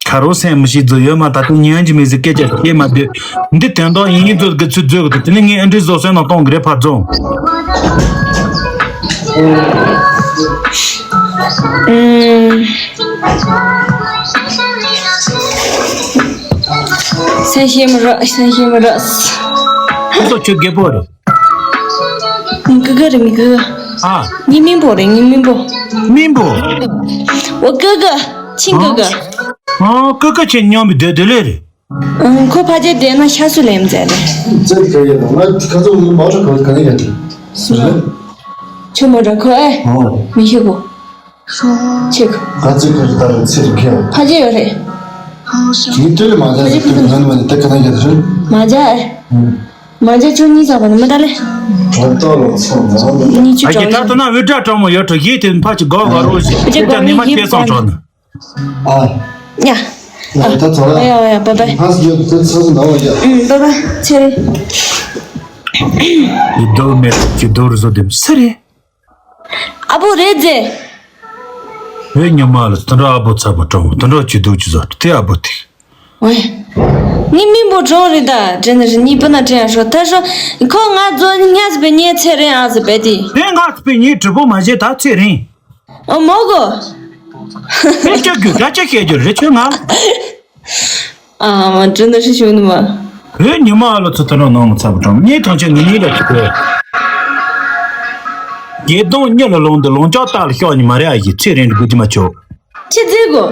ཁ་རོ་སེམས་མི་ཤེས་ཛོ་ཡོད་མ་ད་དུང་ཉན་གྱི་མི་ཟེར་སྐད་ཆ་བཤད་མ་སྡོད། འདི་དོན་དག་ཡིན་ཡིན་ཛོ་གི་ཚུལ་ཛོ་གི་དེ་ནི་ངས་ཨ་འདྲི་བཟོ་སེམས་ནང་གཏོང་གི་རེད་ཕར་ཛོ། ཨུམ། སེམས་ཤེས་མི་རོགས་སེམས་ཤེས་མི་རོགས། ཁོ་ཚོ་ཁྱོད་རྒད་པོ་རེད། མི་གི་གི་རེད་མི་གི་གི། ཨ། ངའི་མིང་པོ་རེད། ངའི་མིང་པོ། མིང་པོ། འོ་ཀི་ཀི། ཆིང་ཀི་ཀི། ཨ། ཀི་ཀི་ཆེ་མཉམ་པའི་སྡེ་སྡེ་ལས་རེད། ཨང་། ཁོ་ཕ་རྗེས་བསྡད་ན་ཤ་སུ་ལེམ་ཟེར་རེད། ཙེ་ག་ཡེ་ན་ང་ཁ་ཚོ་མི་མ་ཤོ་ག་ག་ནས་ཡ་དེ། སུ་རེད། ཆོ་མོ་ར་ཁོ་ཨེ། ཨོ། མི་ཤེས་གོ། ཆེ་གོ། ག་ཙེ་ཁ་ཅི་ད་རེ་ཚེ་རུ་ཁེ། ཕ་རྗེས་ཡོད་རེད། ངས་ལྟོས་ལེ་མ་ཇ་ཕ་རྗེས་ཕ་ཁ་ཁ་ནས་མ་ནི་ད་ག་ནས་ཡ་དེ་རེད། མ་ཇ་ཨེ། ཨང་། མ་ཇ་ཆོ་གཉིས་ཟ་བ་ནི་མི་ད་ལེ། ད་ལོ་ཚོ་ན། གཉིས་ཆུ་ཨ་ཀྱེ་ད་ལྟ་ན་འུར་སྒྲ་གྲང་མོ་ཡོད་འགྲོ། ཡིད་དེ་ཕ་ཅི་གོ་ག་རོ་ཞིག་ཁྱེད་ཀྱང་ནི་མ་ཁྱེད་སོང་གྲོགས་ནི། ཨ། ཡ། ཡ་ད་ཚོ་ལ། ཡ་ཡ་ཡ་བ་བ། ཧ་སི་ཡོད་དེ་ཚོ་ཟིན་ད་བ་ཡ། ཨུམ་བ་བ་ཚེ་རེ། ཡི་དོ་མེད་ཀྱི་དོ་རུ་བཟོ་དེ་སུ་རེད། ཨ་བོ་རེད་ཟེ། ཨེ་ཉི་མ་ལ་དེ་འདྲ་ཨ་བོ་ཚ་བོ་གྲོགས་དེ་འདྲ་ཅི་དོ་ཅི་བཟོ་དེ་ཨ་བོ་དེ། ཝེ། ངའི་མིང་པོ་གྲོགས་རེད་ད། དྲན་ནི་རེད། གཉིས་པོ་ན་དྲན་ཡ་ཧྲོ་ད་ཧྲོ། ཁོ་ང་ཚོ་ཉ་ཟི་པའི་ཉེ་ཚེ་རིང་ཨ་ཟི་པའི་དེ། དེ་ང་ཟི་པའི་ཉེ་གྲི་པོ་མ་བྱེད་ད་ཚེ་རིང་། ཨ་མོ་གོ། དེ་ཅག་རྒྱུ་ད་ཅག་བཤད་རྒྱུ་རེད་ཁྱོད་ང་། ཨ་མ་དྲན་ནི་ཧྲི་ཤུ་ནི་མ། བོད་ཉི་མ་ལོ་ཚོ་ད་རང་ནང་མི་ཚ་བོ་གྲོང་ངའི་ཐང་ཆེན་ངའི་ཉིན་ལ་ཁྱི་གོ། བརྒྱད་སྟོང་གཉིས་ལ་ལོང་འདི་ལོང་ཅག་སྟག་ལ་ཤོག་ཉི་མ་རེ་ཨ་ཡི་ཚེ་རིང་འདི་དགོས་ཀྱི་མ་ཆོག་ཆི་ཟིག་གོ།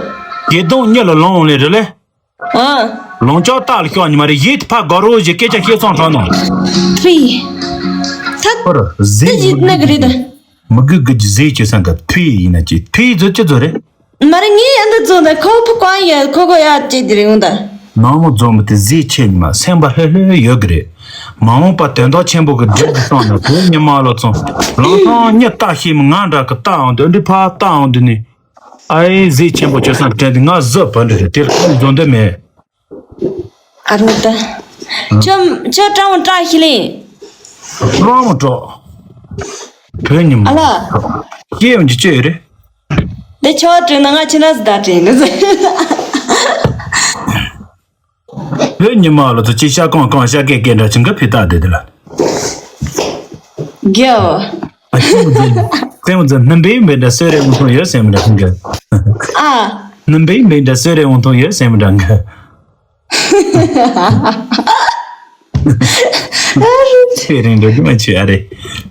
བརྒྱད་སྟོང་གཉིས་ལ་ལོང་ལེ་རེ་ལེ། ཨ། ལོང་ཅག་སྟག་ལ་ཤོག་ཉི་མ་རེ་ཡིད་ཕ་དགའ་རོ་ཞེས་སྐད་ཆ་བཤད་སོང་དྲག་ནོ། ཕི། ཐ། ཧོར་ཟིན་ཏི་ཇི་ན་གི་རེད་ད། མི་དགོས་དགོས་ཀྱི་ཟས་ཁྱོད་སང་གི་ཕི་ཡིན་ན་ཅི་ཕི་ཛོ་ཅི་ཛོ་རེད། མ་རེད་ངས་ཨ་འདི་ཛོ་ད་ཁོ་ཕུ་ཀོང་ཡ་ཁོ་ཁོ་ཡ་ཅི་དེ་རེད་འོང་ད། ནང་མོ་ཛོ་མི་དེ་ཟས་ཆེ་ཉི་མ་སེམས་པ་ལྷོད་ལྷོད་ཡོད་གི་རེད། མ་འོངས་པ་དོན་དག་ཆེན་པོ་གི་སྒྲིག་གི་སོང་ན་བོད་ཉི་མ་ལོ་ཚོང་ལང་ཐང་གཉིད་ལྟ་ཤེས་མི་ང་འདྲ་གི་ལྟ་འོང་དུས་འདི་ཕ་ལྟ་འོང་དུས་ནི། ཨའི་ཟས་ཆེན་པོ་ཁྱོད་སང་དྲན་དེ་ང་ཟོ་བ་འདྲ་རེད་དེར་ཁོང་ཛོ་འདི་མེད། ཨ་རོ་ད། ཁྱོད་ཁྱོད་སྤྲང་བོ་སྤྲང་ཤི་ལེ། སྤྲང་བོ་སྤྲོ། བོད་ཉི་མ། ཨ་ལ། སྐྱེས་ཡོང་གི་ཅི་ཡོད་རེད། དེ་ཁྱོད་དྲན་ན་ང་ཁྱི་ན་ཟི་ད་དྲན་ནི་ཟི། བོད་ཉི་མ་ལོ་ཚོ་ཅི་ཤ་ཀོང་ཀོང་ཤ་ཀེ་ཀེ་འདྲ་ཆུང་གི་ཕི་ཏག་དེ་དེ་ལ། རྒྱལ། ཨ་ཅི་མོ་ཛི། ཙེ་མོ་ཛི་ནིམ་པེ་མེ་འདྲ་སོ་རེ་མོ་ཐོང་ཡོད་སེ་མི་འདྲ་ཆུང་གི། ཨ། ནིམ་པེ་མེ་འདྲ་སོ་རེ་མོ་ཐོང་ཡོད་སེ་མི་འདྲ་གི། ཚེ་རིང་འགྲོ་གི་མ་ཆེ་ཨ་རེ།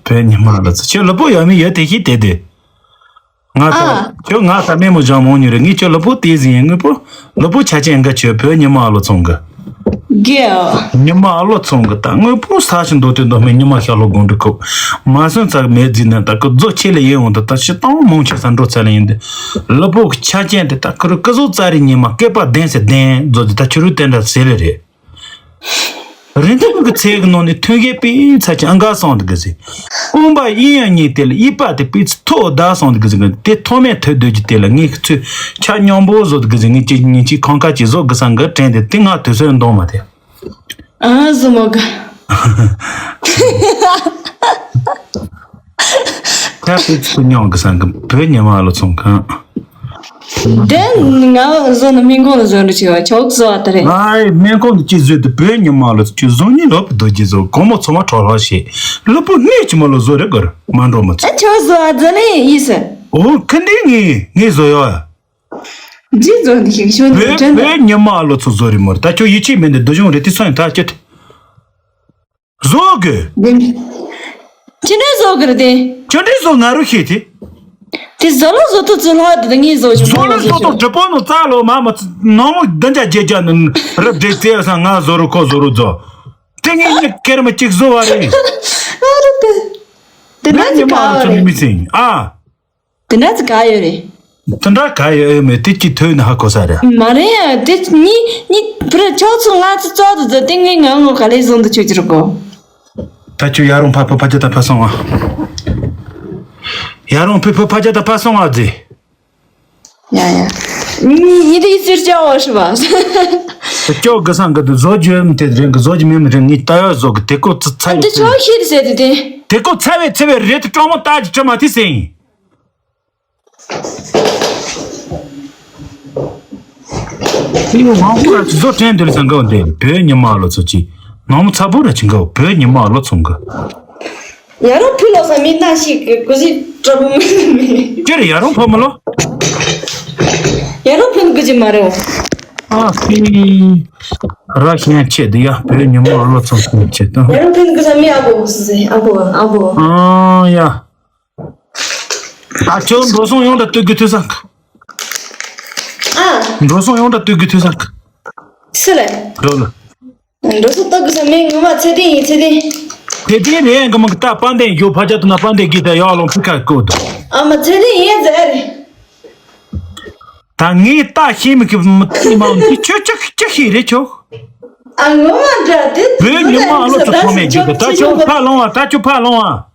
བོད་ཉི་མ་ལོ་ཚོ་ཁྱོད་ལོ་པོ་ཡོད་མི་ཡོད་དེ་ཤི་དེ་དེ། ང་ཚོ་ཨ། ཁྱོད་ང་ས་མེད་མོ་བྱང་མོ་ཉུ་རེ་ངས་ཁྱོད་ལོ་པོ་དེ་ཟིན་ཡིན་དངོས་པོ་ལོ་པོ་ཆ་ཅན་འགའ་ཁྱོད་བོད་ཉི་མ་ལོ་ཚོང་གི། རྒྱལ། ཉི་མ་ལོ་ཚོང་གི་ད་དངོས་པོ་ས་ཞིང་འདོད་དེ་འདོད་མེད་ཉི་མ་ཤར་ལོ་དགོང་དྲི་ཁུག་མ་སོན་ཚ་མེད་རྫི་ནི་ད་ཁོ་རྫོ་ཆེ་ལེ་ཡིན་འོང་ད་ད་ཤི་སྟོང་མོང་ཆེ་ས་འགྲོ་ཚ་ལེ་ཡིན་དེ་ལོ་པོ་ཆ་ཅན་དེ་ད་ཁོ་རུ་ཀི་བཟོ་ཙ་རི་ཉི་མ་སྐེད་པ་ལྡན་ཟེར་ལྡན་རྫོ་དེ་ད་ཁྱོད་རུ་དེ་འདྲ་ཟེར་ལེ་རེད། རིན་ཐང་གི་ཚད་ཀྱི་ནང་ནས་ཐོན་སྐྱེད་པའི་ཚད་ཀྱི་ཨང་ག་སོང་འདུག་གི་ཟེར། དབུམ་པ་དབྱིན་ཡང་གཉིས་དེ་ལ་དབྱིབས་པ་དེ་སྤུས་ཚད་མཐོ་བ་བསྡད་སོང་འདུག་གི་ཟེར་གི་དེ་ཐོག་མེད་ཐོས་འདོད་ཀྱི་དེ་ལ་ངས་ཁི་ཚོས་ཆ་སྙོམས་པོ་བཟོ་འདུག་གི་ཟེར་ངས་ཅི་ཉིན་གཅིག་ཁང་ཁ་ཅིག་བཟོ་དགོས་བསམ་གི་དྲན་དེ་དེ་ང་དུས་ཚོད་འདོང་མ་དེ། ཨ་ཟོ་མོ་ག་ཁ་སྤུས་ཚད་སྙོམས་གི་བསམ་གི་བོད་ཉི་མ་ལོ་ཚོང་གང་། དེ་ང་བཟོ་ན་སྨན་ཁང་ལ་བཟོ་འདྲ་བྱེད་པ་ཆོག་བཟོ་བ་ད་རེད། ང་སྨན་ཁང་དུ་ཅི་བཟོས་དུ་བོད་ཉི་མ་ལོ་ཚོ་ཅི་བཟོ་ཉིན་ལོ་པི་རྡོ་རྗེ་བཟོ་གོང་མོ་ཚོ་མ་གྲོགས་ལོ་ཞེས་ལུ་པོ་གནས་ཀྱི་མ་ལོ་བཟོ་རེ་གོ་ར་མ་འགྲོ་མ་ཚོ། ཨ་ཆོག་བཟོ་བ་ཛ་ནི་ཡིས། ཨོ་ཁ་འདི་ངས་ངས་བཟོ་ཡོད་ཡ། འདི་བཟོ་འདི་ཞིག་ཤོད་འདི་བོད་དྲན་ད། བོད་ཉི་མ་ལོ་ཚོ་བཟོ་རེ་མོ་རེ་ད་ཁྱོད་ཡིད་ཆེས་མེད་འདི་སྡུག་སྦྱོང་རེ་དེ་སོང་ཡིན་ད་ཁྱོད། བཟོ་དགོས། ཅི་འདྲ་བཟོ་དགོས་རེད་དེ། ཅི་འདྲ་བཟོ་ང་རུ་ཤེས་ཏེ། དེ་བཟོ་ལོ་བཟོ་ཐུབ་ཚུལ་ལྷག་དེ་ངས་བཟོ་ཆོག་བཟོ་ལོ་བཟོ་ཐུབ་གྲི་པོ་ནོ་རྩ་ལོ་མ་མ་ནང་མོ་བདུན་བརྒྱ་བརྒྱད་བརྒྱ་ནི་རབ་འདྲེ་རྩེ་བ་སང་ང་བཟོ་རུ་ཁོ་བཟོ་རུ་བཟོ། དེ་ངས་ཉི་ཁེར་མ་གཅིག་བཟོ་བ་རེད། ཨ་རུ་དེ། དེ་འདྲ་ཅི་ག་བ་རེད། མི་ཚེ་ཨ། དེ་འདྲ་ཅི་ག་ཡོད་རེད། དེ་འདྲ་ག་ཡོད་ཡོད་མེད་དེ་ཅི་ཐོས་ན་ཧ་གོ་ས་རེད། མ་རེད་ཡ་དེ་གཉིས་གཉིས་བུ་ར་ཆོག་ཚུ་ང་ཚོ་ཙོག་ཏུ་ཛ་དེ་ངའི་ངང་ངོ་ག་ལེ་བཟུང་དུ་ཆུ་ཅི་རུ་གོ། ད་ཁྱོད་ཡ་རོང་ཕ་ཕུ་ཕ་ཅ་ད་ཕ་སོང་ཨ། ཡ་རོང་ཕུ་ཕུ་ཕ་ཅ་ད་ཕ་སོང་ཨ་ཛི། ཡ་ཡ། ཉི་ཉི་དེ་ཟེར་ཅག་བ་ཧྲི་བ། ཁྱོད་གི་སང་གི་དུ་བཟོ་རྒྱུ་ཡོད་མི་དེ་རེད་གི་བཟོ་རྒྱུ་མེད་མི་རེད་ངས་ད་ཡ་བཟོ་གི་དེ་ཀོ་ཚ་ཚ་ཡི་དེ་ཚ་ཆོག་ཤེས་ཟེར་དེ་དེ། དེ་ཀོ་ཚ་བའི་ཚ་བའི་རེད་དུ་སྤྲང་མོ་ལྟ་ཅི་ཁྲི་མ་དེ་ཟེར་ཡིན། དེ་ཡང་ནང་མོ་ར་ཅི་བཟོ་དྲན་དེ་ལ་སང་གི་འོ་དེ་བོད་ཉི་མ་ལོ་ཚོ་ཅི་ནང་མོ་ཚ་བོ་ར་ཅི་གི་བོད་ཉི་མ་ལོ་ཚོང་གི། ཡ་རོང་ཕུ་ལོ་ས་མི་ན་ཞིག་གི་གུ་ཟི་གྲོགས་མི་མི། ཅི་རེད་ཡ་རོང་ཕུ་མི་ལོ། ཡ་རོང་ཕུ་ནི་གུ་ཅི་མ་རེད་འོ། ཨ་ཧི། ར་ཤན་ཆེ་དི་ཡ་བོད་ཉི་མ་ལོ་ཚོང་ཆེ་དི། ཡ་རོང་ཕུ་ནི་གུ་ས་མི་ཨ་བོ་སི་ཟེ་ཨ་བོ་ཨ་བོ། ཨ་ཡ། ད་ཁྱོད་འགྲོ་སོང་ཡོང་འདྲ་སྟོད་གི་ཐོས་སང་། ཨ། འགྲོ་སོང་ཡོང་འདྲ་སྟོད་གི་ཐོས་སང་། སུ་ལ། འགྲོ་ལ། འགྲོ་སོང་སྟོད་གི་ས་མིང་ངོ་མ་ཚེ་བརྟན་ཡིན། ཚེ་བརྟན། ཚེ་བརྟན་རེད་ཨང་གི་མ་གི་ད་པ་འདན་ཡོད་ཕ་ཅག་ཏུ་ན་པ་འདན་གི་ད་ཡོག་ལོང་ཕི་ཁ་ཀོ་ད། ཨ་མ་ཚེ་བརྟན་ཡིན་ཟེར། ད་ངས་ད་ཤེས་མི་གི་མི་ཏི་མ་འདི་ཁྱོད་ཅི་ཅི་ཤེས་རེད་ཁྱོད། ཨ་ངོ་མ་འདྲ་དེ། བོད་ཉི་མ་ཨ་ལོ་ཚོ་ཚང་མས་རྒྱུད་དུ་ད་ཁྱོད་ཕ་ལོང་བ་ད་ཁྱོད་ཕ་ལོང་བ།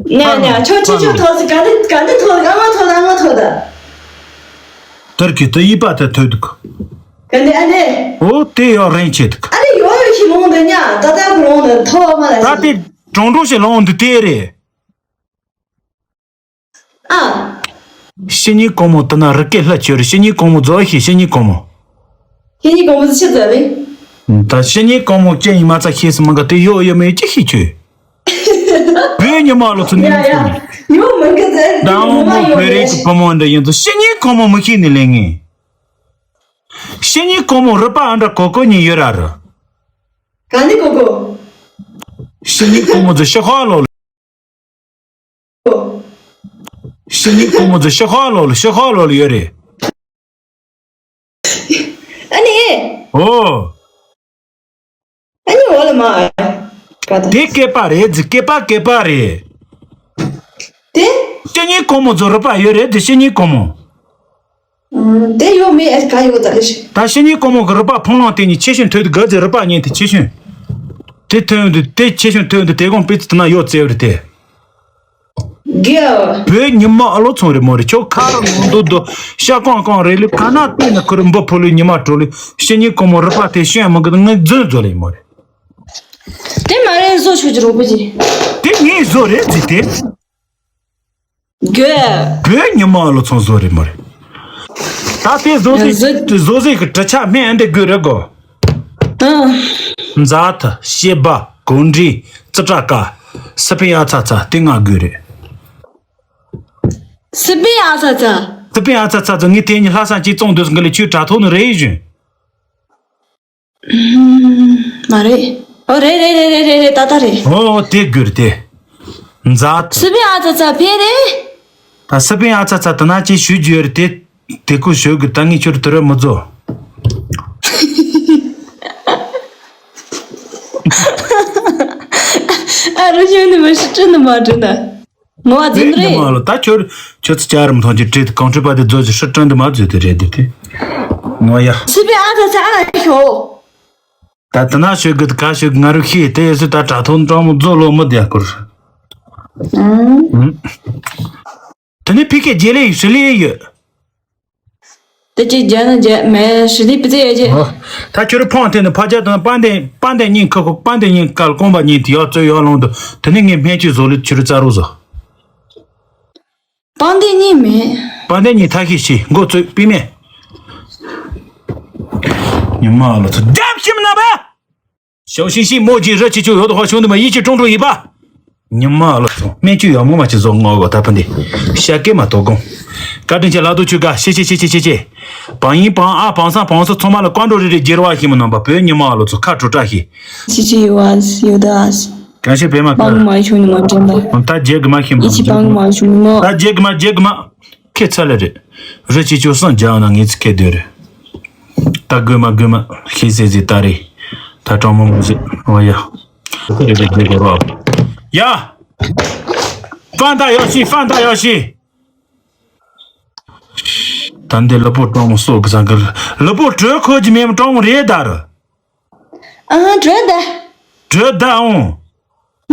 ཉ་ཉ་ཁྱོད་ཁྱོད་ཁྱོད་ཐོག་སི་ག་འདི་ག་འདི་ཐོག་ཨ་མ་ཐོག་ཨ་མ་ཐོག་ད། དེར་གི་དུ་ཡིད་པ་དེ་ཐོས་འདུག་ག་འདི་ཨ་ནེ། ཨོ་དེ་ཡོག་རེན་ཆེ་འདུག་ཨ་ནེ་ཡོག་ཡོག་ཤི་ལོང་འདི་ཉ་ད་ད་གུ་ལོང་འདི་ཐོག་མ་ལ་ད་ཤི། དེ་གྲོང་གྲོང་ཞིག་ལོང་འདི་དེ་རེད། ཨ། བཤེས་གཉེན་གོང་མོ་དེ་ན་རི་སྐེད་ལྷ་ཆོས་རེད། བཤེས་གཉེན་གོང་མོ་རྫོགས་ཤིག་བཤེས་གཉེན་གོང་མོ། བཤེས་གཉེན་གོང་མོ་ཚོ་ཆི་ཟེར་རེད། ད་བཤེས་གཉེན་གོང་མོ་ཅན་ཡིན་མ་ཚ་ཤེས་སུ་མང་ག་དེ་ཡོད་ཡོད་མེད་ཅི་ཤེས་ཆོས། བོད་ཉི་མ་ལོ་ཚོ་ནི་ཡ་ཡ་ཡོད་མང་ག་ཟེར་ད་ངོ་མ་ཡོད་བོད་རིགས་ཀྱི་བུ་མོ་འདྲ་ཡིན་ཚོ་བཤེས་གཉེན་གོང་མོ་མི་ཤེས་ནི་ལས་ངེས། བཤེས་གཉེན་གོང་མོ་རུ་པ་ཨ་འདྲ་གོ་གོ་ཉིན་ཡོད་ར་རུ། ག་ནི་གོ་གོ། བཤེས་གཉེན་གོང་མོ་ཚོ་ཤི་ཁ་ལོ་ལ། བཤེས་གཉེན་གོང་མོ་ཚོ་ཤི་ཁ་ལོ་ལ་ཤི་ཁ་ལོ་ལ་ཡོད་རེད། ཨ་ནི། ཨོ། ཨ་ནི་འོ་ལ་མ། ག་ད། དེ་སྐེད་པ་རེད་ཟི་སྐེད་པ་སྐེད་པ་རེད། དེ། བཤེས་གཉེན་གོང་མོ་ཚོ་རུ་པ་ཡོད་རེད་དེ་བཤེས་གཉེན་གོང་མོ། ཨ། དེ་ཡོད་མེད་ཨ་ག་ཡོད་ད་ལེ་ཤི། ད་བཤེས་གཉེན་གོང་མོ་གི་རུ་པ་ཕུང་ལོང་དེ་ནི་ཆེ་ཤོས་ཐོས་དུ་ག་ཚེ་རུ་པ་ཉན་དེ་ཆེ་ཤོས། དེ་ཐོན་དུ་དེ་ཆེ་ཤོས་ཐོན་དུ་དེ་གོང་སྤེལ་ཚུལ་དུ་ན་ཡོད་ཚེ་བར་དེ། དགེ། བོད་ཉི་མ་ཨ་ལོ་ཚོང་རེད་མོ་རེད་ཁྱོད་ཁ་རུ་ངོ་འདུག་འདུག་ཤ་ཀོང་ཀོང་རེད་ལུ་ག་ན་བལྟས་ན་ཁུ་རུ་འབུ་ཕོ་ལུ་ཉི་མ་དྲོ་ལུ་བཤེས་གཉེན་གོང་མོ་རུ་པ་དེ་ཤོན་མི་གི་ངའི་རྫུན་བཟོ་ལེ་མོ་རེད། དེ་མ་རེད་བཟོ་ཆོག་གི་རོགས་པ་ཅི། དེ་ངའི་བཟོ་རེད་ཟི་དེ། དགོས། བོད་ཉི་མ་ལོ་ཚོང་བཟོ་རེད་མོ་རེད། ད་དེ་བཟོ་ཟིག་བཟོ་བཟོ་ཟིག་གི་གྲུ་ཆ་སྨན་འདི་དགོས་རེད་གོ། ཨང་། མཛའ་ཐུ་ཤེས་པ་གོ་འདྲི་ཙི་ཏྲ་ཀ་སི་པན་ཨ་ཚ་ཚ་དེ་ང་དགོས་རེད། སི་པན་ཨ་ཚ་ཚ། སི་པན་ཨ་ཚ་ཚ་ཚ་ངས་དེ་ཉིད་ལྷ་ས་གཅིག་བཙོང་འདོད་སོང་གི་ལས་ཆུ་དྲ་ཐོག་ནས་རེད་བཞིན། མ་རེད། ཨོ་རེད་རེད་རེད་རེད་རེད་རེད་ད་ད་རེད། ཨོ་དེ་དགོས་རེད་དེ། མཛའ་ཐུ། སི་པན་ཨ་ཚ་ཚ་ཕན་རེད། ད་སི་པན་ཨ་ཚ་ཚ་དེ་ན་ཅིག་ཞུ་རྒྱུ་ཡོད་རེད་དེ། དེ་ཀུ་ཞུ་གི་ད་ངས་ཁྱོད་དུ་ར་མི་བཟོ། ཨ་རུ་ཞུ་ནི་མི་ཤི་ཁྲི་ནི་མ་ཁྲི་ན། ངོ་བ་རྫུན་རེད། ངོ་ལ་ད་ཁྱོད་ཁྱོད་ཚོ་ཅག་རམ་ཐོང་ཅི་བྲིས་ཏེ་གང་འཕྲོད་པ་དེ་རྫོ་ཅི་ཧྲི་ཀྲང་དུ་མ་རྫོས་དེ་རེད་དེ་དེ། ངོ་ཡ། སི་པན་ཨ་ཚ་ཚ་ཨ་ལ་ཤོ། ད་དེ་ན་ཤོད་གི་ག་ཤོད་གི་ང་རུ་ཤེས་དེ་ཡོད་སུ་ད་དྲ་ཐོག་ཀྲང་མོ་རྫོ་ལོ་མི་བདེ་སྐོར། ཨང་། དེ་ནས་ཕི་ཁེ་རྗེ་ལེ་ཡི་ཧྲི་ལེ་ཡོད། དེ་ཅིག་རྒྱ་ནི་རྒྱ་མེད་ཧྲི་ལེ་པི་ཙེ་ཡོད་ཅེ། ཨོ། ད་ཁྱོད་རུ་ཕོང་ཐེ་ནི་ཕ་ཅག་དང་པན་དེ་པན་དེ་ཉིན་ཁ་ཁོ་པན་དེ་ཉིན་སྐལ་གོང་པ་ཉིན་དེ་ཡོག་ཚོད་ཡོག་ལོང་དུ་དེ་ནས་ངས་སྨན་བཅོས་བཟོ་ལུས་ཁྱོད་རུ་རྩ་རུ་བཟོ། པང་གདན་གཉིས་མེད། པང་གདན་གཉིས་ཐ་ཤི་ཤི་མགོ་བཙུགས་པི་མེ། ཉི་མ་ལོ་ཚོ་རྒྱབ་ཤིམ་ན་པ། ཞའོ་ཤིང་ཤིང་མོ་གྱི་རི་ཆེ་ཆུ་ཡོད་དོ་ཧ་ཤོང་དུ་མ་ཡིད་ཀྱི་ཀྲུང་ཀྲུང་ཡིན་པ། ཉི་མ་ལོ་ཚོ་སྨན་བཅོས་ཡག་མོ་མ་ཅི་བཟོ་ངོ་གོ་ད་ཕ་འདི་ཤ་སྐད་མ་གཏོགས་གོང་། བཀའ་དྲིན་ཆེ་ལག་ཏུ་ཆུ་ག་ཤེ་ཤེ་ཤེ་ཤེ་ཤེ་ཤེ། བང་ཡིན་བང་ཨ་བང་སང་བང་སོ་ཚང་མ་ལ་བཀའ་འགྲོ་རེ་རེ་རྒྱལ་བ་ཤིང་མོ་ནམ་པ་བོད་ཉི་མ་ལོ་ཚོ་ཁ་དྲོ་བཀྲ་ཤིས། ཤེ་ཤེ་ཡོད་ཨ་ཡོད་ད་ཨ་ཤི། གང་ཤེས་བེ་མ་ཀ། པང་མ་ཆུ་ནི་མ་དྲན་པ། ད་རྗེ་གི་མ་ཤེས་མ་ཡིད་ཆེས་པང་མ་ཆུ་ནི་མ། ད་རྗེ་གི་མ་རྗེ་གི་མ། ཁེ་ཚ་ལེ་རེད། རི་ཆེ་ཆུ་སང་རྒྱ་ན་ངེས་ཚི་ཁེ་དོ་རེད། ད་དགོས་མ་དགོས་མ་ཤེས་ཟེ་ཟེ་ད་རེད། ད་གྲོང་མོ་མོ་ཟེ་འོ་ཡ། ཁེ་རེ་རེ་རེ་རོ། ཡ། ཧྥན་ཏ་ཡོ་ཤི་ཧྥན་ཏ་ཡོ་ཤི། ད་འདི་ལུ་པོ་གྲོང་མོ་སོ་གི་ཟང་གི་ལུ་པོ་གྲོས་ཁོ་ཅི་མེད་གྲོང་མོ་རེད་ད་རུ། ཨ་ཧ་གྲོས་ད། གྲོས་ད་འོང་།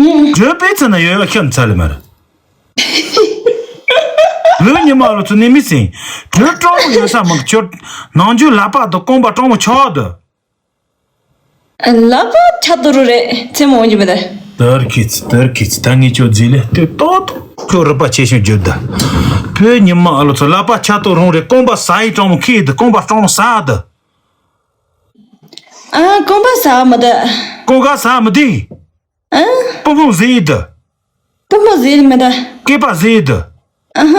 ཨུ། གྲོས་པའི་ཚེ་ན་ཡོད་ཡོད་ཤམ་ཚ་ལེ་མར། ལུས་ཉི་མ་ལོ་ཚོ་ནི་མི་སྲིང་། གྲོས་གྲོང་མོ་ཡོད་ས་མང་ཆོར། ནང་རྒྱུ་ལ་པ་དང་རྐང་པ་གྲོང་མོ་ཆོག་ཏུ། ལ་པ་ཆ་ཏོ་རུ་རེད་ཚེ་མོ་འོང་རྒྱུ་མེད་ད། དར་ཁིས་དར་ཁིས་ད་ངས་ཁྱོད་རྫི་ལེ་དེ་ཏོ་ཏོ་ཁྱོད་རུ་པ་ཆེ་ཤོས་བརྗོད་ད། བོད་ཉི་མ་ཨ་ལོ་ཚོ་ལ་པ་ཆ་ཏོ་རུང་རེད་རྐང་པ་ཟ་ཡི་གྲོང་མོ་ཁེ་ཡི་དུ་རྐང་པ་གྲོང་མོ་ཟ་དུ། ཨ་རྐང་པ་ཟ་མི་ད། རྐང་ཁ་ཟ་མི་དུས། ཨ། པུ་ཕུང་ཟེར་ཡི་དུ། པུ་ཕུང་ཟེར་མི་ད། སྐེད་པ་ཟེར་ཡི་དུ། ཨ་ཧ།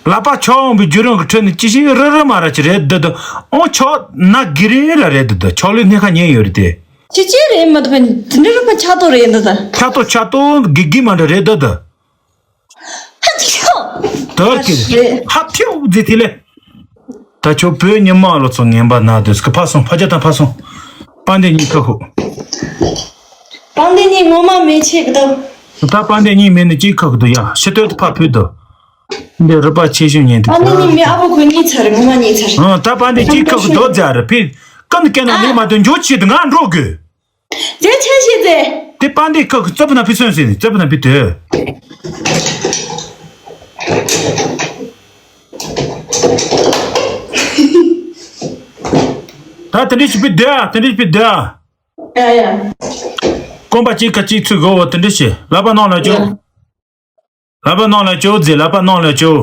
ལག་པ་ཆོག་འོང་བའི་རྒྱུ་རང་གི་ཁྲོད་ནས་ཅི་ཞིག་རི་རི་མ་ར་ཅི་རེད་འདི་དུ་ཨོ་ཆོག་ན་གི་རེ་ར་རེད་འདི་དུ་ཆོག་ལེ་སྣེ་ཁ་ཉན་ཡོད་རེད་དེ། ཅི་ཅི་རེད་མ་དུ་བ་འདི་འདྲ་རུ་པ་ཆ་ཏོ་རེད་འདི་དུ། ཆ་ཏོ་ཆ་ཏོ་གི་གི་མ་འདྲ་རེད་འདི་དུ། ཧ་ཅི་ཤོག་ཨོ་ཀེ། ཧ་ཐིའུ་ཟེར་དེ་ལས། ད་ཁྱོད་བོད་ཉི་མ་ལོ་ཚོ་ངན་པ་ན་དུས་ཀྱི་ཕ་སོང་ཕ་རྒྱ་དང་ཕ་སོང་། དཔལ་ལྡན་གཉིས་ཁ་ཁུ། དཔལ་ལྡན་གཉིས་ངོ་མ་མེད་ཆེ་གི་དང་། ད་དཔལ་ལྡན་གཉིས་མེད་ནི་གཅིག་ཁ་ཁུ་དུ་ཡ་ཕྱི་སྟོད་དུ་ཕ་ཕུད་དུ། འདི་རུ་པ་ཆེ་ཤོས་ཉན་དུ། དཔལ་ལྡན་གཉིས་མེད་ཨ་ཕོ་ཁོ་གཉིས་ཚར་ངོ་མ་གཉིས་ཚར། ཨ་ད་དཔལ་ལྡན་གཅིག་ཁ་ཁུ་དོ་ཛ་རུ་ཕི། ཀུན་ཀེ་ན་ལི་མ་དུ་འཇོ་ཆེ་དུ་ང་འགྲོ་དགོས། དེ་ཆེ་ཤེས་ཟེ། དེ་དཔལ་ལྡན་ཁ་ཁུ་རྩབ་ན་ཕི་སོན་ཟེ་ནི་རྩབ་ན་ཕི་དོ། ད་དེ་འདྲ་ཞིག་པི་དེ་ཨ་དེ་འདྲ་ཞིག་པི་དེ་ཨ། ཡ་ཡ། རྐང་པ་གཅིག་ཁ་གཅིག་ཚུད་དགོས་བ་དེ་འདྲ་ཞིག་ལག་པ་ནང་ལ་ཅོ། ལག་པ་ནང་ལ་ཅོ་ཟེ་ལག་པ་ནང་ལ་ཅོ།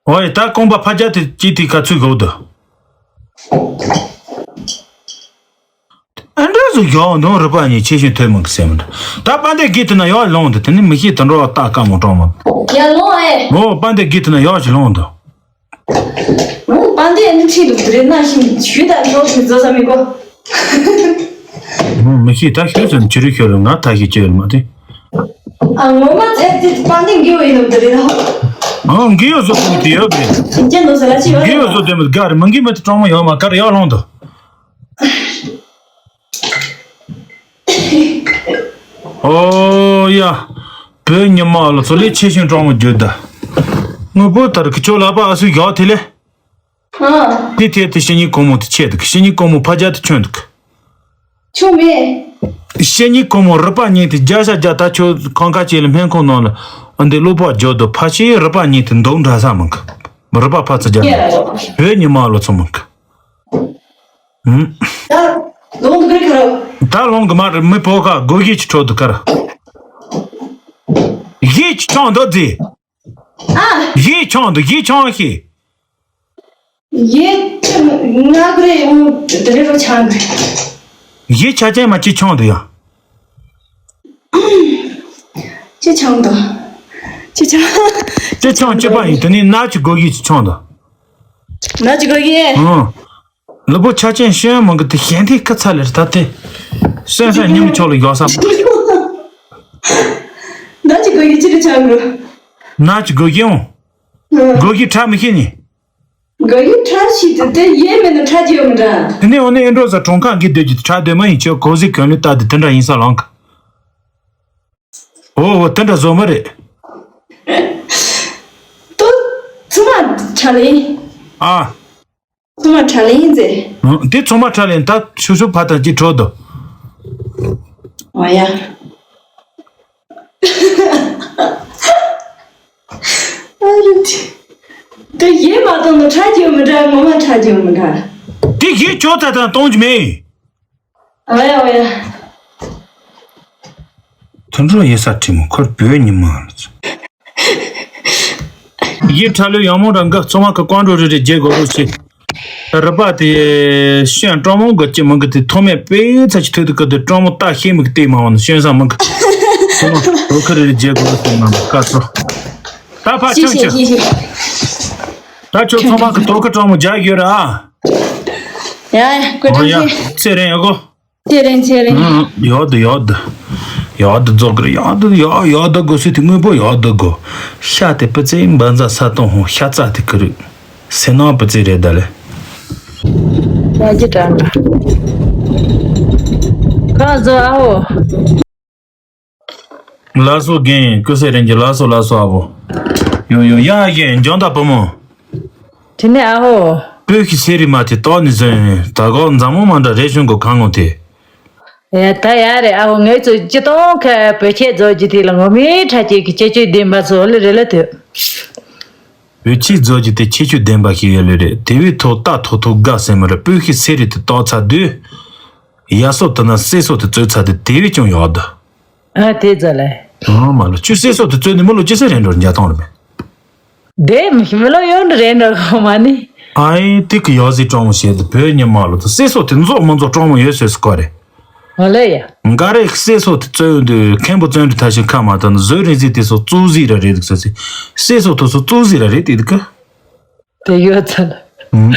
ཨོ་ཡ་ད་རྐང་པ་ཕ་རྒྱ་དེ་གཅིག་དེ་ཁ་ཚུད་དགོས་དོ། ཨ་འདྲ་ཟུ་ཡོག་འདོན་རུ་པ་གཉིས་ཆེ་ཤོས་ཐོས་མང་གི་སེམས་འདྲ། ད་དཔལ་ལྡན་གི་དེ་ན་ཡོག་ལོང་དུ་དེ་ནི་མི་ཤེས་དུ་འགྲོ་བ་ལྟ་དཀའ་མོ་གྲོང་མོ། ཡ་ལོང་ཨེ། ཨོ་དཔལ་ལྡན་གི་དེ་ན་ཡོག་ཞིག་ལོང་དུ། ཨོ་དཔལ་ལྡན་ཨ་ནི་ཁྲིད་འདུག་དེ་རེད་ན་ཤིང་ཞུས་ད་ཞོག་ཞིག་བཟོ་ས་མི་གོ། ཨོ་མི་ཤེས་ད་ཤོད་ཙམ་ཅི་རུ་ཤོད་རུ་ང་ད་ཤེས་ཅི་ཡོད་མ་དེ། ཨ་ངོ་མ་ཚད་དེ་དཔལ་ལྡན་གི་ཡོད་ཡིན་ནམ་དེ་རེད་ན། ཨོ་གི་ཡོད་བཟོ་དེ་མི་དེ་ཡོད་རེད། ཅི་འདུག་ཟེར་ལ་ཅི་ཡོད་གི་ཡོད་རེད་བཟོ་དེ་མི་དགའ་རེད་མི་གི་མི་དེ་གྲོང་མོ་ཡོད་མ་གར་ཡོག་ལོང་དུ། ཨོ་ཡ། བོད་ཉི་མ་ལ་ཚོ་ལས་ཆེ་ཤོས་གྲོང་མོ་བརྒྱུད་ད། དངོས་པོ་ལྟར་གི་ཅོ་ལག་པ་ཨ་སུ་ཡག་དེ་ལས། ཨ། དེ་ཐད་དེ་ཤེ་ཉི་གོང་མོ་དེ་ཆེ་འདུག་ཤེ་ཉི་གོང་མོ་ཕ་རྒྱ་དེ་ཆོན་འདུག་ཆོ་མེད། ཤེ་ཉི་གོང་མོ་རུ་པ་ཉིན་དེ་རྒྱ་ཤ་རྒྱ་ད་ཆོ་ཁང་ཁ་ཅེ་ལ་སྨན་ཁང་ནང་ལ་ཨ་འདི་གློ་པ་བརྒྱུད་དུ་ཕ་ཤེ་རུ་པ་ཉིན་དེ་འདུག་འདྲ་ས་མང་གི། རུ་པ་ཕ་ཚ་རྒྱ་ལ་བོད་ཉི་མ་ལ་ཚོ་མང་གི། ད་ལོང་གི་རེད་ཁ་རོ། ད་ལོང་གི་མ་རེད་མི་པོ་ཁ་སྒོ་གི་ཅི་ཁྲོད་དུ་ཁར། གི་ཅི་ཆང་འདོད་དེ། ཨ། གི་ཆང་འདུག་གི་ཆང་ཤི། གི་ཆང་ང་གི་རེད་འོ་དེ་རེད་རོ་ཆང་གི། གི་ཆ་ཅན་མ་ཅི་ཆང་འདུག་ཡ། ཅི་ཆང་འདུག་ཅི་ཆང་། ཅི་ཆང་ཅི་པ་ཡིན་དེ་ནི་ན་ཅི་སྒོ་གི་ཅི་ཆང་འདུག་ན་ཅི་སྒོ་གི། ཨང་། ལུས་པོ་ཆ་ཅན་ཤེས་ཡོན་མང་གི་དེ་གཞན་དེ་ཁ་ཚ་ལེར་ད་དེ། སོན་སོན་ཉིན་མོ་ཆོག་ལ་ཡོག་ས་མ། ན་ཅི་གོ་གི་ཅི་རེད་ཆགས་འགྲོ། ན་ཅི་གོ་གི་ཡོང་། གོ་གི་ཁྲ་མི་ཤེས་ནི། གོ་གི་ཁྲ་ཤི་དེ་དེ་ཡེ་མེད་ན་ཁྲ་ཅི་ཡོང་འདྲ། དེ་ནས་འོ་ནས་ཨེ་འགྲོ་ས་གྲོང་ཁ་གི་སྡོད་ཀྱི་ཁྲ་སྡོད་མ་ཡིན་ཆོག་གོ་ཟི་གོན་ལི་ལྟ་དེ་དེ་འདྲ་ཡིན་ས་ལོང་གི། འོ་འོ་དེ་འདྲ་བཟོ་མ་རེད། ཏོ། ཚུ་མ་ཁྲ་ལེ། ཨ། ཚང་མ་ཁྲ་ལེན་ཟེར། ཨང་། དེ་ཚང་མ་ཁྲ་ལེན་ད་ཤུ་ཤུ་ཕ་དང་ཅི་འཕྲོ་དོ། ཨ་ཡ། ཨ་རུ་ཅི། དེ་ཡེ་མ་གཏོང་ནོ་ཁྲ་རྒྱུ་མི་འདྲ་ངོ་མ་ཁྲ་རྒྱུ་མི་འདྲ། དེ་ཡེ་ཅོ་ད་དང་གཏོང་རྒྱུ་མེད། ཨ་ཡ་ཨ་ཡ། དུད་འགྲོ་ཡེ་ས་ཁྲི་མོ་ཁོར་བོད་ཉི་མ། ཡི་ཁྲ་ལོས་ཡང་མོ་རང་གི་ཚོང་བ་གི་ཀོང་འགྲོ་རེ་རེ་རྒྱལ་དགོས་རོགས་ཆེ། རི་པ་དེ་ཤོན་ཀྲོང་མོ་གི་ཅི་མི་གི་དེ་ཐོག་མེད་པའི་ཚ་ཅི་ཐོད་དུ་གི་དེ་ཀྲོང་མོ་ལྟ་ཤེས་མི་གི་དེ་མ་བ་ན་ཤོན་ས་མི་གི། ཚོང་བ་རོ་ཁ་རེ་རེ་རྒྱལ་དགོས་རོགས་ཆེ་ང་མི་ཀ་ཚོ། ད་ཕ་ཆང་ཆང་། ད་ཁྱོད་ཚོང་བ་གི་དོ་ཁ་ཀྲོང་མོ་རྒྱག་ཡོད་ར། ཡ་ཡ་ཀོ་ཀྲོང་ཡ་ཆེ། ཚེ་རིང་ཨ་གོ། ཚེ་རིང་ཚེ་རིང་། ཡོད་དོ་ཡོད་དོ། ཡོད་དོ་རྫོགས་གི་རེད་ཡོད་དོ་ཡོད་ཡོད་དོ་དགོས་སུ་དེ་དངོས་པོ་ཡོད་དོ་དགོས། ཤ་དེ་པི་ཙེ་འབའ་འཛའ་ས་དང་ཧོ་ཤ་ཙ་དེ་ཀི་རུ། སེ་ནང་པི་ཙེ་རེད་ད་ལེ། ཡ་ཇི་དྲག་ལ། ཁ་ཟོ་ཨ་ཧོ། ལགས་སོ་རྒན་ཀུ་སེ་རེན་གྱི་ལགས་སོ་ལགས་སོ་ཨ་བོ། ཡོང་ཡོང་ཡ་རྒན་འཇོན་ད་བུ་མོ། དྲི་ནས་ཨ་ཧོ། སྤོས་ཤི་སེ་རི་མ་དེ་ཏོག་ནི་ཟོན་ད་གོ་འཛམ་མོ་མ་འདྲ་རེ་ཞུང་གོ་གང་ངོ་དེ། ཡ་ད་ཡ་རེ་ཨ་ཧོ་ངའི་ཚོ་སྤྱི་སྟོང་ཁ་བོད་ཆས་རྫོགས་ཀྱི་དེ་ལ་ངོ་མའི་ཁྲ་ཅིག་གི་ཁྱད་ཆོས་ལྡན་པ་ཚོ་ལ་རེ་ལ་དུ། བོད་ཆས་རྫོགས་ཀྱི་དེ་ཁྱད་ཆོས་ལྡན་པ་ཞིག་ཡོད་ལེ་རེད་དེ་བས་ཐོག་ལྟ་ཐོག་ཐོག་དགའ་སེ་མ་རེད་སྤོས་ཤི་སེ་རི་དེ་ཏོག་ཚ་དུས། ཡ་སོ་དེ་ན་སེ་སོ་དེ་རྩོད་ཚ་དེ་དེ་བས་ཀྱང་ཡག་དོ། ཨ་དེ་ཙ་ལས། ཨ་མ་ལོ་ཁྱོད་སེ་སོ་དེ་རྩོད་ནི་མི་ལོ་ཅི་སེ་རེད་འགྲོ་རྒྱ་སྟོང་རེད་མེད། དེ་མི་མི་ལོ་ཡོད་འགྲོ་རེད་འགྲོ་གོ་མ་ནི། ཨའི་དེ་གི་ཡོ་ཟི་ཀྲོང་མོ་བཤད་དེ་བོད་ཉི་མ་ལོ་དེ་སེ་སོ་དེ་རྫོགས་མི་རྫོགས་ཀྲོང་མོ་ཡོད་སོས་སུ་གོ་རེད། ཨོ་ལེ་ཡ། འགའ་རེ་སེ་སོ་དེ་རྩོད་དུས་མཁན་པོ་བཙོན་དུ་ཐར་ཞིང་ཁ་མ་ཐར་ན་བཟོས་རིན་ཟི་དེ་སོ་གཙོ་ཟི་ར་རེད་འདུག་ཟེར་སི། སེ་སོ་དེ་སོ་གཙོ་ཟི་ར་རེད་དེ་འདུག་གི། དེ་ཡོད་ཚ་ལ།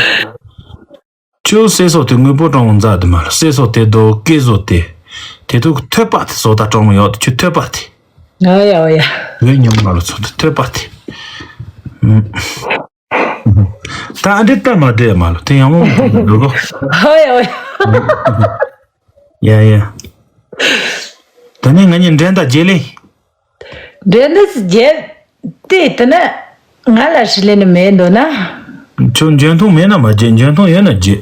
ཁྱོད་སེ་སོ་དེ་དངོས་པོ་ཀྲོང་མོ་མཛའ་དེ་མ་ལ་སེ་སོ་དེ་རྡོ་སྐེ་བཟོ་དེ། དེ་དུ་ཐོད་པ་དེ་བཟོ་ད་ཀྲོང་མོ་ཡོད་དེ་ཁྱོད་ཐོད་པ་དེ། ཨོ་ཡ་ཨོ་ཡ། བོད་ཉི་མ་ལ་ཚོ་དེ་ཐོད་པ་དེ། ད་ཨ་འདྲེ་ལྟ་མ་བསྡད་མ་ལོ། དེ་ཡང་མོ་འགྲོ་གོ། ཧོ་ཡ་ཧོ་ཡ། ཡ་ཡ། ད་ནི་ང་གཉིས་འགྲན་ཟླ་བརྗེ་ལེ། འགྲན་ཟླ་བརྗེ་དེ་དེ་ན་ང་ལ་ཧྲི་ལེ་ནི་མེད་འདུག་ན། ཁྱོད་འཇོན་ཐང་མེད་ན་མ་བརྗེ། འཇོན་ཐང་ཡོད་ན་བརྗེ།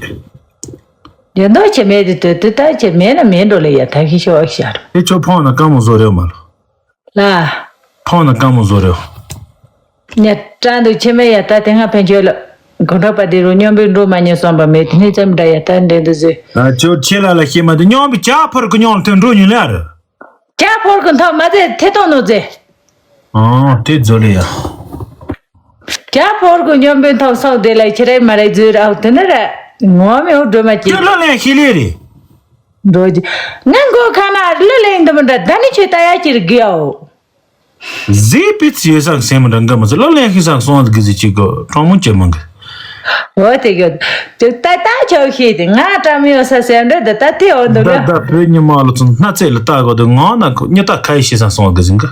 འཇོན་ཐང་ཆེ་མེད་དེ་དུས་དེ་ལྟར་ཆེ་མེད་ན་མེད་འགྲོ་ལེ་ཡ། ད་ཁི་ཤོ་ཨ་ཤར། དེ་ཁྱོད་ཕོང་ན་དཀའ་མོ་བཟོ་རེད་མ་ལོ། ལ། ཕོང་ན་དཀའ་མོ་བཟོ་རེད། ཉ་སྐྲ་འདུག་ཆེ་མེད་ཡ། ད་དེ་སྔ་ཕན་ཆོད་ལ། གོ་འདྲ་པ་དེ་རུ་སྙོམས་པའི་འགྲོ་མ་ཉན་བསམ་པ་མེད། དེ་ནས་ཙམ་འདྲ་ཡ། ད་འདྲེན་དུ་བཟོས། ཨ་ཁྱོད་ཁྱེད་ལ་ལ་ཤེས་མ་དེ་སྙོམས་པའི་ཇ་ཕར་གི་སྙོམས་ལ་ཐོན་འགྲོ་ཉིན་ལ་ཨ་རུ། ཇ་ཕོར་གི་མཐོང་མ་ཚད་ཐེ་གཏོང་ནོ་ཚེ། ཨང་དེ་བཟོ་ལེ་ཡ། ཇ་ཕོར་གི་སྙོམས་པའི་མཐོང་སོང་དེ་ལ་ཁྱེད་རེ་མ་རེ་བཟོས་ར་དེ་ནི་ར། ངོ་མི་འོ་སྒྲོལ་མ་ཅིག་ཁྱོད་ལ་ལན་ཤེས་ལེ་རེད། འགྲོ་རྒྱུ། ང་མགོ་ཁ་ན་གླུ་ལེན་འདི་མི་འདྲ། ད་ནི་ཁྱོད་ལྟ་ཡ་ཅིར་དགོས་ཡའོ། ཟས་པི་ཚི་ཡོད་སང་སེམས་མི་འདྲ་འགའ་མི་ཚེ་ལོ་ལེན་ཤི་སང་སོང་གི་ཟི་ཅིག་གོ་གྲོང་མོ་ཅེ་མང་གི། འོ་དེ་གོ། དེ་ད་ད་ཆོག་ཤེས་དེ་ང་བཀྲ་མི་ཡོད་ས་སེམས་འདྲ་འདི་ད་དེ་འོ་འདུག་ད་ག་ད་བོད་ཉི་མ་ལོ་ཚོ་སྣ་ཚེ་ལ་ལྟ་གོ་དེ་ངོ་ན་ཁོ་ཉི་ད་ཁ་ཡི་ཤི་སང་སོང་གི་ཟིན་གི།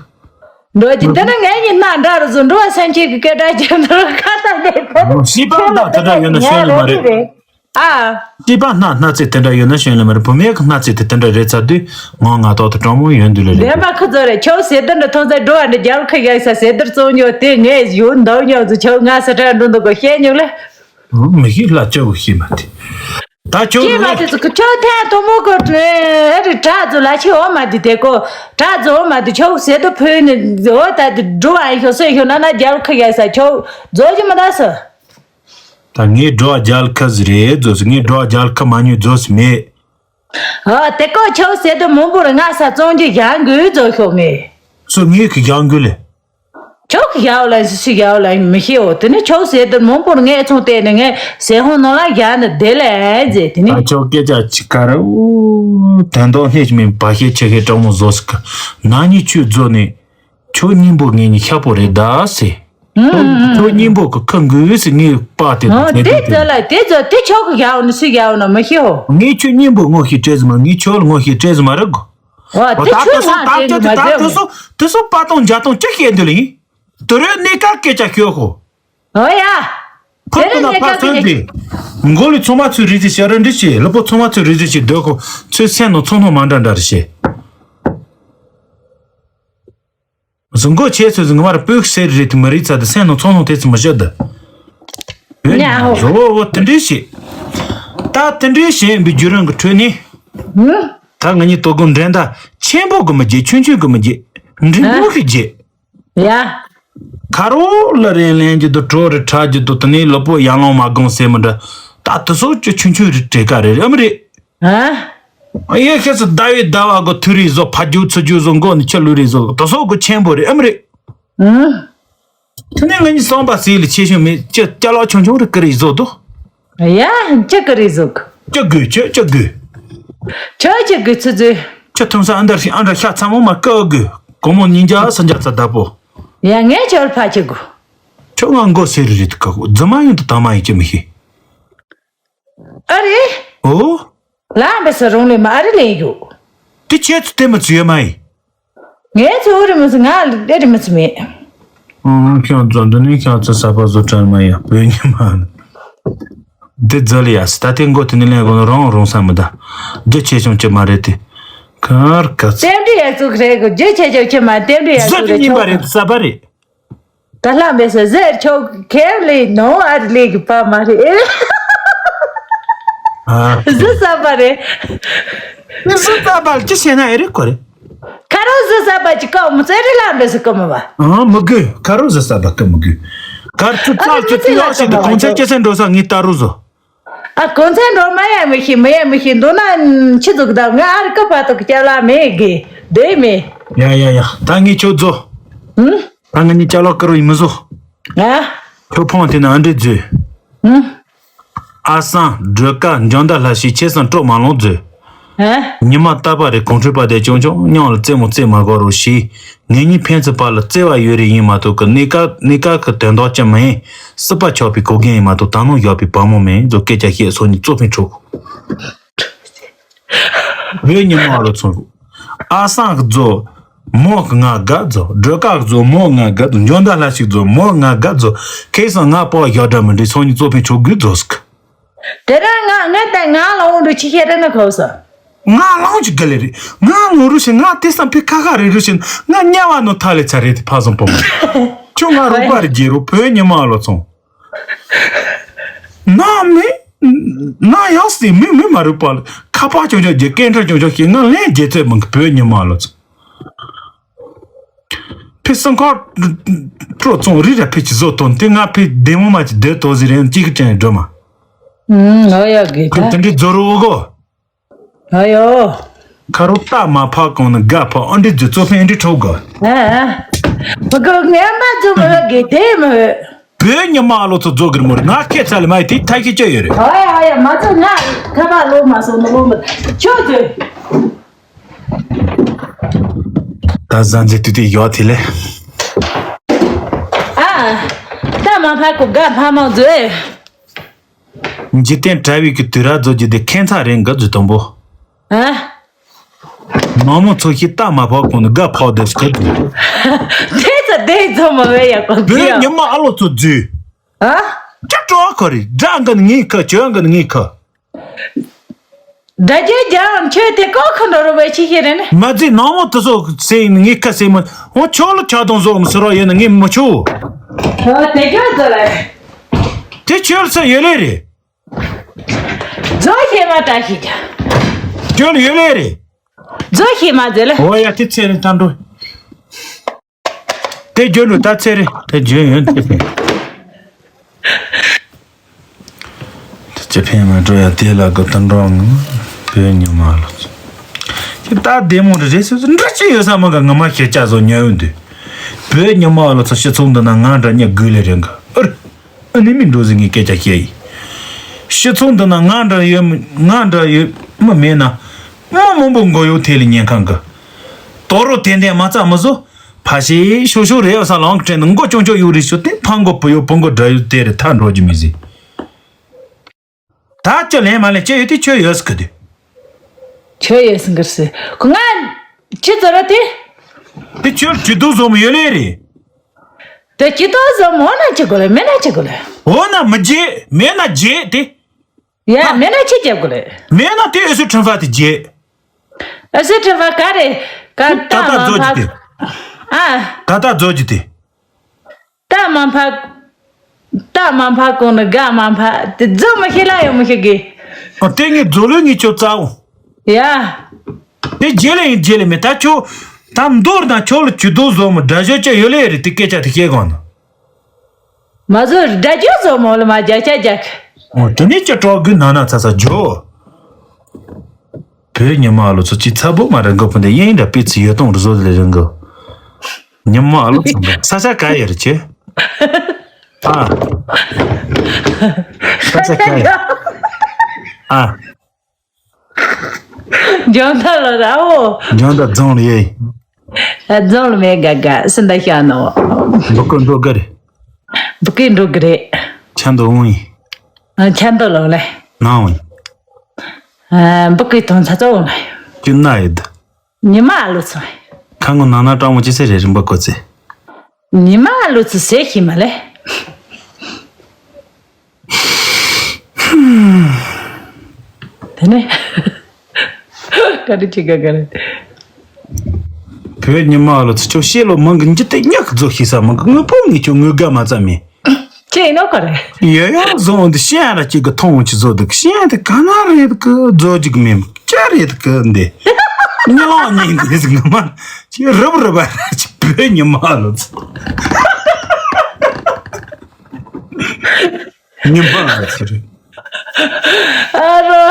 འགྲོ་གི་འདི་ན་ངའི་ཉི་ན་འདྲ་རུ་ཟུ་འགྲོ་བ་སེམས་ཅན་གི་སྐད་སྒྲ་ཅན་འདྲ་ཁ་ད་འདྲ་ཁོ། ཤི་པ་ད་དེ་འདྲ་ཡོད་ན་ཤོད་ལེ་མ་རེད། ཨ། སྐྱེས་པ་སྣ་སྣ་ཚེ་དེ་འདྲ་ཡོད་ན་ཤོད་ལེ་མ་རེད། བུད་མེད་ཀྱི་སྣ་ཚེ་དེ་དེ་འདྲ་རེད་ཚར་དུས་ངོ་ང་ཏོག་ཏུ་གྲོང་མོ་ཡོད་འདུག་ལེ་རེད། བདེན་པ་ཁུ་ཚོ་རེད། ཁྱོད་ཟེར་དོན་འདྲ་མཐོང་ཚེ་འགྲོ་བ་འདྲ་རྒྱལ་ཁ་ཡག་ས་ཟེར་དར་བཙོང་ཉོ་དེ་ངས་ཡོད་འདོག་ཉོ་ཚོ་ཁྱོད་ང་ས་ཁྲ་འགྲོ་འདུག་གོ་ཤེས་ཉོ་ལེ། མི་ཤེས་ལ་ཅོ་གོ་ཤེས་མ་དེ། ད་ཁྱོད་ཤེས་མ་རེད། དེ་ཚོ་ཁྱོད་ཐན་དོ་མོ་གོ་ཨེ་རེད་དྲ་ཚོ་ལ་ཆེ་འོ་མ་དེ་དེ་གོ་དྲ་ཚོ་འོ་མ་དེ་ཁྱོད་ཟེར་དོ་ཕོད་ནི་འོ་ད་དེ་འགྲོ་བ་ཡིན་ཤོ་སོས་ཤོ་ན་ན་རྒྱལ་ཁ་ཡག་ས་ཁྱོད་རྫོགས་ཀྱི་མ་ད་ས། ད་ངས་འགྲོ་བ་རྒྱལ་ཁ་ཟིག་རེད་ཟོ་ཟིག་ངས་འགྲོ་བ་རྒྱལ་ཁ་མ་ཉོས་ཟོ་ཟིག་མེད། ཨ་དེ་ཀོ་ཆོག་ཟེར་དུ་མང་པོར་སྔ་ས་བཙོང་རྒྱུ་བཞག་དགོས་ཟོ་ཤོག་ངས། སོ་ངས་གི་བཞག་དགོས་ལེ། ཆོག་གི་བཞག་ལ་སུ་སུ་བཞག་ལ་མི་ཤེས་འོ། དེ་ནི་ཆོག་ཟེར་དུ་མང་པོར་ངས་ཚོང་བལྟས་ནས་ངས་ཟས་ཧོང་ནང་ལ་བཞག་ནི་བདེ་ལེ་ཟེར་དེ་ནི། ད་ཆོག་སྐད་ཆ་ཅི་ཀ་ར་འུ་དོན་དག་སྣེ་ཞིག་མིན་པ་ཤེས་ཆེ་ཤེས་གྲོགས་མོ་ཟོ་ཟིག་གི་ན་ནི་ཆུ་རྫོ་ནས། ཁྱོད་སྙིང་པོ་ངེད་གཉིས་ཤ་པོ་རེད་ད་ཟེར། ཁྱོད་སྙིང་པོ་གི་ཁ་འགུལ་ཟེར་ངས་པ་དེ་དང་ཨོ་དེ་དེ་ཚོ་ལ་དེ་ཚོ་དེ་ཆོག་གི་བཞག་ནི་སུས་བཞག་ནི་མི་ཤེས་ཧོ། ངས་ཁྱོད་སྙིང་པོ་ངོ་ཤེས་སྤྲད་ཟིན་མ་ངས་ཁྱོད་ངོ་ཤེས་སྤྲད་ཟིན་མ་རེད་གོ། ཨོ་དེ་ད་ཁྱོད་དེ་སོང་ལ་ད་དེ་ཁྱོད་ནི་དེ་མ་ད་དེ་ཚོ་སོང་དེ་སོང་པ་དང་འཇའ་དང་ཅི་ཤེས་འདི་ལ་ཡིན། དེ་རེད་གནས་ཀ་སྐད་ཆ་ཤོད་ཧོ། ཨོ་ཡ། ཕར་དེ་ཏུ་ན་ཕར་ཚོན་ཏེ། མགོ་ལི་ཚོང་མ་ཚོས་རི་ཟི་ཤ་ར་འདྲི་ཤེས་ལུ་པོ་ཚོང་མ་ཚོས་རི་ཟི་ཤེས་སྡོད་ཁོ་ཚོས་སེམས་ནང་ཚོང་ནང་མ་འདྲ་འདྲ་རི་ཤེས། གཟུགས་མགོ་ཆེ་ཚོས་ངོ་མར་སྤོས་ཀྱི་སེར་རེད་དུ་མི་རིག་ཚ་དུ་སེམས་ནང་ཚོང་ནང་དེ་ཚོ་མི་བཤད་དུ། ཉ་ཧོ། བཟོ་བོ་བོ་དེ་འདྲས་བྱེད། ད་དེ་འདྲས་བྱེད་པའི་བརྒྱུད་རིམ་གྱི་ཁྲོད་ནས། ཧུམ། ད་ང་གཉིས་དོ་དགོང་འགྲན་ཟླ་ཆེན་པོ་གི་མི་བརྗེད་ཆུང་ཆུང་གི་མི་བརྗེད་འབྲིང་པོ་ཞིག་བརྗེད། ཡ། ཁ་རོག་ལ་རེ་ལེན་རྒྱུ་དུ་གྲོ་རེ་ཁྲ་རྒྱུ་དུ་དེ་ནས་ལོ་པོ་ཡར་ལོང་མ་དགོང་ཟེར་མི་འདྲ། ད་དེ་ཚོ་ཅི་ཆུང་ཆུང་རེ་བྲེ་ཀ་རེ་རེ་ཨམ་རེད། ཨ། ཡེ་ཁྱེད་ཚོ་ཟླ་བའི་ཟླ་བ་གོ་ཐུ་རི་བཟོ་ཕ་རྒྱུ་ཚུ་རྒྱུ་བཟོ་མགོ་ནི་ཆུ་ལུ་རི་བཟོ་དོ་སོ་གོ་ཆེན་པོ་རེ་ཨམ་རེ། ཨུ། ཐུ་ནི་ང་གཉིས་སོང་པ་སི་ལི་ཆེ་ཤོས་མེད་ཅི་ཅ་ལག་ཆུང་ཆུང་རེ་ཀི་རི་བཟོ་དོ། ཡ་ཅི་ཀི་རི་བཟོ་གི། ཅི་དགོས་ཅི་ཅི་དགོས། ཁྱོད་ཅི་དགོས་ཚུ་ཚུ། ཅི་ཐུམ་ས་ཨ་འདར་ཤི་ཨ་འདྲ་ཤ་ཚ་མོ་མ་ཀི་དགོས་གོ་མོ་ཉིན་རྒྱ་སུ་འཇག་ཚ་ད་པོ། ཡ་ངས་ཁྱོད་ཕ་ཅི་དགོས། ཁྱོད་ང་མགོ་སེ་རི་རི་དུ་ཀ་གོ་རྫི་མ་ཡོང་དུ་དང་མ་ཡིན་ཅི་མི་ཤེས། ཨ་རེ། ཨོ། ལ་འབད་ས་རུང་ལེ་མ་ཨ་རེ་ལེ་ཡོད། དེ་ཁྱེད་ཚོ་དེ་མི་ཚུ་ཡོད་མ་ཡིན། ངས་ཚོ་ཨུ་རི་མི་ཚུ་ང་ཨེ་རི་མི་ཚུ་མེད། ཨང་ཁྱོད་ཚོ་འདི་ནས་ཁྱོད་ཚོ་ས་པ་བཟོ་གྲལ་མ་ཡ་བོད་ཉི་མ། འདི་རྫ་ལི་ཡ་སི་ད་དེ་མགོ་དེ་ནས་ལེན་དགོས་ན་རང་རང་ས་མི་ད། རྒྱུ་ཆེ་ཆུང་ཅི་མ་རེད་དེ། ཁར་ཀ་ཚ། རྟེན་འབྲེལ་ཡ་ཚུགས་རེད་གོ་རྒྱུ་ཆེ་ཆུང་ཅི་མ་རྟེན་འབྲེལ་ཡ་ཚུགས་རེད་ཆོག་རེད་ས་པ་རེད། ད་ལྷ་མེད་ས་ཟེར་ཆོག་ཁེབ་ལེ་ནོ་ཨ་རི་ལེ་གི་པ་མ་རེད། ཨ། ཟི་ས་པ་རེད། ཟི་ས་པ་ཅི་བྱས་ན་ཨེ་རེད་ཁོ་རེད། ཁ་རོ་ཟི་ས་པ་ཅི་ཀ་མི་ཚེ་རི་ལྷ་མེད་ས་ཀ་མི་བ། ཨ་མི་དགོས་ཁ་རོ་ཟི་ས་པ་ཀ་མི་དགོས། གར་ཚུ་ཚག་ཅི་ཚུ་ཡོག་ཤིག་ཏུ་གོང་ཚད་སྐྱེ་སེ་འགྲོ་ས་ངའི་ལྟ་རུ་བཟོ། ཨ་གོང་ཚད་འགྲོ་མ་ཡ་མི་ཤེས་མི་ཡ་མི་ཤེས་འདུག་ན་ཆི་ཟུག་ད་ང་ཨ་རི་ཀ་ཕ་ཏོ་ཀི་ཅ་ལ་མེད་གི་དེ་མེད། ཡ་ཡ་ཡ་ད་ངས་ཁྱོད་བཟོ། ཧུམ། ད་ང་གཉིས་ཅ་ལག་ཀི་རུ་ཡིན་མི་བཟོ། ཨ། ཁྱོད་ཕོང་དེ་ན་ཨ་འདྲེ་བཟོས། ཧུམ། ཨ་སང་སྒྲོལ་དཀར་འཇང་ཟླ་ལྷ་ཞིག་ཆེ་སང་སྤྲོ་མ་ལོང་བཟོས། ཨ། ཉི་མ་རྟ་པ་རེ་གོང་ཁྲོས་པ་དེ་ཅུང་ཅུང་སྙིང་ལ་རྩེད་མོ་རྩེད་མ་དགོས་རོགས་ཞེས། ངེད་གཉིས་ཕན་ཚུན་བར་ལ་བརྩེ་བ་ཡོད་རེ་ཡིན་མ་གཏོགས་ཀི་གནས་སྐབས་གནས་སྐབས་ཀྱི་དོན་དག་ཅི་མ་ཡིན། སྲིད་པ་ཆགས་པའི་གོ་རྒན་ཡིན་མ་གཏོགས་ད་ནང་བཞག་པའི་བུ་མོ་མིན་ཚོ་སྐད་ཆ་བཤད་སོ་གཉིས་གཙོ་ཕན་འཕྲོག་བོད་ཉི་མ་ལོ་ཚོ། ཨ་སང་གི་རྫོ། མོ་ང་དགའ་རྫོ། སྒྲོལ་དཀར་རྫོ། མོ་ང་དགའ་རྫོ། འཇོ་མདའ་ལྷ་ཞིག་རྫོ། མོ་ང་དགའ་རྫོ། ཁེ་སང་ང་པོ་ཡག་འདྲ་མི་འདྲ་སོང་ཉིན་གཙོ་ཕན་ཆོག་དགོས་རྫོ་ཟིག་དེ་རིང་ང་ངས་ད་ང་ལ་འོང་འགྲོ་ཅི་ཤེས་རེད་ན་གོ་ས། ང་ལོང་ཅི་ག་ལེ་རེད། ང་ངོ་རུ་ཞིག་ང་དེ་སང་ཕི་ཁ་ཁ་རེ་རུ་ཞིག་ང་དམྱལ་བ་ནོ་ཐ་ལེ་ཚ་རེད་དེ་ཕ་སང་པོ་མ། ཁྱོད་ང་རོགས་པ་རེ་རྒྱལ་རོགས་བོད་ཉི་མ་ལོ་ཚོང་། ན་མི་ན་ཡང་སི་མི་མི་མ་རུ་པ་ལ་ཁ་པ་ཅོ་ཅོ་རྒྱལ་སྐད་འཕྲ་ཅོ་ཅོ་ཞིག་ང་ལན་རྒྱལ་ཚོད་མང་གི་བོད་ཉི་མ་ལོ་ཚོང་། ཕི་སང་ཁ་པྲོ་ཚོང་རི་ར་ཕི་ཅི་བཟོ་དོན་དེ་ང་ཕི་བདེ་མོ་མ་ཅི་བདེ་དོ་ཟི་རེན་ཅིག་ཅན་སྒྲོལ་མ། ཨུམ། ཨོ་ཡ་གི་ད། ཁོས་དེ་འདྲའི་རྫོ་རུ་གོ། ཨ་ཡོ། ཁ་རུ་རྟ་མ་ཕག་གོང་ནི་དགའ་ཕག་ཨ་འདྲི་རྫུ་གཙོ་ཕན་འདྲི་ཁྲོ་གོ། ཨ་ཨ། བུ་གོ་ངན་པ་རྫུ་མ་གི་དེ་མ་བོད་ཉི་མ་ཨ་ལོ་ཚོ་རྫོ་གིར་མོར་ང་ཁྱེད་ཚ་ལ་མ་ཡི་དེ་ཐ་ཤི་ཅོ་ཡོད་རེད། ཨ་ཡ་ཨ་ཡ་མ་ཚོ་ང་ཁ་པ་ལོ་མ་སོང་ནི་ལོ་མ་ཁྱོད་ཚོས། ད་ཟ་འཛི་དུས་དེ་ཡོད་དེ་ལས། ཨ། རྟ་མ་ཕག་གོ་དགའ་ཕག་མ་རྫུ། འཇིག་རྟེན་གྲྭ་བའི་གི་དུས་ར་རྫོ་རྒྱུ་དེ་ཁྱད་མཚར་རེད་འགའ་རྫུ་དང་པོ། ཨ། མ་མོ་ཚོ་ཞིག་རྟ་མ་ཕག་གོང་ནི་དགའ་ཕག་དེ་སྐད་དུ། དེ་ཚོ་དེ་རྫོ་མ་བས་ཡག་པོ་བོད་ཉི་མ་ཨ་ལོ་ཚོ་རྫུ། ཨ། ཅ་ཀྲོ་ཁོ་རེ་དགྲ་འགའ་ནི་ངའི་ཁ་བྱོས་འགའ་ནི་ངའི་ཁ། དགྲ་རྒྱལ་རྒྱལ་ཁྱོད་དེ་ཀོ་ཁོ་འགྲོ་རུ་བས་ཆི་ཤེས་རེད་ནི། མ་རྫི་ནང་མོ་དེ་ཚོ་སེ་ངའི་ཁ་སེ་མོ་འོ་ཆོ་ལ་ཆ་དང་བཟོ་མི་སེ་རོ་ཡོད་ན་ངས་མི་ཆོ། ཨ་དེ་ཀྱང་ཚོ་ལ། དེ་ཆོལ་ས་ཡོད་ལེ་རེད། རྫོ་ཤེས་མ་བཀྲ་ཤིས་ཀྱང་། རྒྱུན་ཡོད་ལེ་རེད། རྫོ་ཤེས་མ་མཛད་ལེ། འོ་ཡ་དེ་ཚེ་རིང་ཐང་འགྲོ། དེ་རྒྱུན་ལུ་ད་ཚེ་རིང་དེ་རྒྱུན་ཡོད་དེ་ཕན། དེ་ཚེ་ཕན་མ་འགྲོ་ཡ་དེ་ལ་གོ་ད་འགྲོ་ངམ། བོད་ཉི་མ་ལོ་ཚོ། ཁྱེད་ད་བདེ་མོ་རེ་རེ་སོ་སོ་འདྲ་ཅི་ཡོད་ས་མ་ག་ང་མ་ཤེས་ཅག་བཟོ་ཉོ་ཡོད་འདུག་བོད་ཉི་མ་ལོ་ཚོ་སྤྱི་ཚོགས་འདི་ན་ང་འདྲ་ཉ་དགོས་ལེ་རེད་འགའ་ཨར། ཨ་ནི་མི་འགྲོ་ཟིན་ངའི་སྐད་ཆ་བཤད་ཡིན། སྤྱི་ཚོགས་འདི་ན་ང་འདྲ་ཡོད་མི་ང་འདྲ་ཡོད་མི་མེད་ན། མི་མང་པོ་མགོ་གཡོག་ཐེ་ལི་ཉན་ཁང་གི། དོ་རོ་དེ་འདྲ་མ་རྩ་མི་བཟོ། ཕ་ཤེ་ཤོ་ཤོ་རེ་ཡོད་ས་ལོང་གི་དྲན་ནི་མགོ་ཅོང་ཅོ་ཡོད་རེ་ཤོ་དེ་ཕང་མགོ་བུ་ཡོད་བུ་མགོ་དགྲ་ཡོད་དེ་རེ་ཐག་འགྲོ་རྒྱུ་མི་ཟིན། ད་ཅི་ལན་མ་ལན་ཅི་ཡོད་དེ་ཆོས་ཡོད་ཟེར་གི་དུས། ཆོས་ཡོད་ཟེར་གི་སི་ཁོ་ང་ཅི་ཙོ་ར་དེ། དེ་ཆོས་ཇི་དུ་བཟོ་མི་ཡོད་ལེ་རེད། དེ་ཇི་དུ་བཟོ་མོ་ན་ཅི་གོ་ལེ་མེ་ན་ཅི་གོ་ལེ། འོ་ན་མི་རྗེ་མེ་ན་རྗེ་དེ། ཡ་མེ་ན་ཅི་རྒྱབ་གོ་ལེ། མེ་ན་དེ་ཨེ་སུ་ཁྲིམས་ཕ་དེ་རྗེ། ཨེ་སུ་ཁྲིམས་ཕ་ག་རེ་ག་ད་ད་ད་མ་རྫོ་ཕ། རྒྱུ་དེ། ཨ། ད་ད་རྫོ་རྒྱུ་དེ། ད་མ་ཕ། ད་མ་ཕ་གོང་ནི་དགའ་མ་ཕ་དེ་རྫོ་མི་ཤེས་ལ་ཡོད་མི་ཤེས་གི། ཨ་དེ་ངས་རྫོ་ལོས་ངས་ཁྱོད་རྩ་འོ། ཡ། དེ་རྗེ་ལེ་ཡིན་རྗེ་ལེ་མེད་ད་ཁྱོད། ད་མདོར་ན་ཁྱོད་ལ་ཇུས་གཏོགས་བཟོ་མི་དགྲ་ཤོད་ཅི་ཡོད་ལེ་རེད་དེ་སྐད་ཆ་དེ་བཤད་གོང་ན། མ་བཟོ་དགྲ་ཇུས་བཟོ་མོ་ལ་མ་རྒྱ་ཆ་རྒྱ། འོ་དེ་ནས་ཅི་གྲོགས་དགོས་ན་ན་ཚ་ཚ་ཇོ། བོད་ཉི་མ་ལོ་ཚོ་ཅི་ཚ་པོ་མ་རེད་འགོ་ཕུ་འདི་དབྱིན་ར་པི་ཚི་ཡོད་སྟོང་རུ་བཟོ་ལེ་རེད་འགོ། ཉི་མ་ལོ་ཚོ་འདི་ས་ཆ་ག་ཡོད་རེད་ཅེ། ཨ། ས་ཆ་ག་ཡོད། ཨ། འཇོན་ཐལ་ལོ་ར་འོ། འཇོན་ཐལ་རྫོང་ལ་ཡོད། རྫོང་ལ་མེད་དགའ་དགའ་སུ་འདའ་ཤ་ནོ། འབུ་ཀུ་འགྲོ་གི་རེད། འབུ་ཀུ་འགྲོ་གི་རེད། ཆ་འདོ་འོང་ཡིན། ཨ་ཆ་འདོ་ལོ་ལེ། ནང་འོང་ཡིན། ཨ་འབུ་ཀུ་དོན་ཚ་ཚ་འོང་ལེ། ཅི་ན་ཡོད། ཉི་མ་ཨ་ལོ་ཚོ། ཁ་ངོ་ནང་ན་སྤྲང་མོ་ཅི་ཟེར་རེད་རིན་པ་ཀོ་ཚེ། ཉི་མ་ཨ་ལོ་ཚོ་ཟེར་ཤི་མ་ལེ། དེ་ནས་ག་རེ་བྱེད་ག་ག་རེ། བོད་ཉི་མ་ལ་ཚུར་ཕྱོགས་ཤེས་ལོ་མང་གི་འཇི་ལྟས་ཉག་གི་རྫོགས་ཤེས་ས་མང་གི་དངོས་པོ་ངེས་ཀྱང་དངོས་དགའ་མ་ཙམ་མེད། ཅི་ཡིན་ནོ་ག་རེ། ཡོད་ཡོད་བཟོ་འོང་དུ་ཤེས་ཡ་ར་གཅིག་གི་མཐོང་འོང་ཅི་བཟོ་འདུག་ཤེས་ཡ་དེ་ག་ན་རེད་གི་རྫོགས་རྒྱུ་གི་མེད་ཅི་རེད་གི་འདི། ཉི་ལོག་ཉིན་འདི་ཟིག་ངོ་མ་ཅི་རུབ་རུབ་པ་ར་ཅི་བོད་ཉི་མ་ལ་ཚུར། ཉི་མ་ལ་ཚུར་རེད། ཨ་རོ།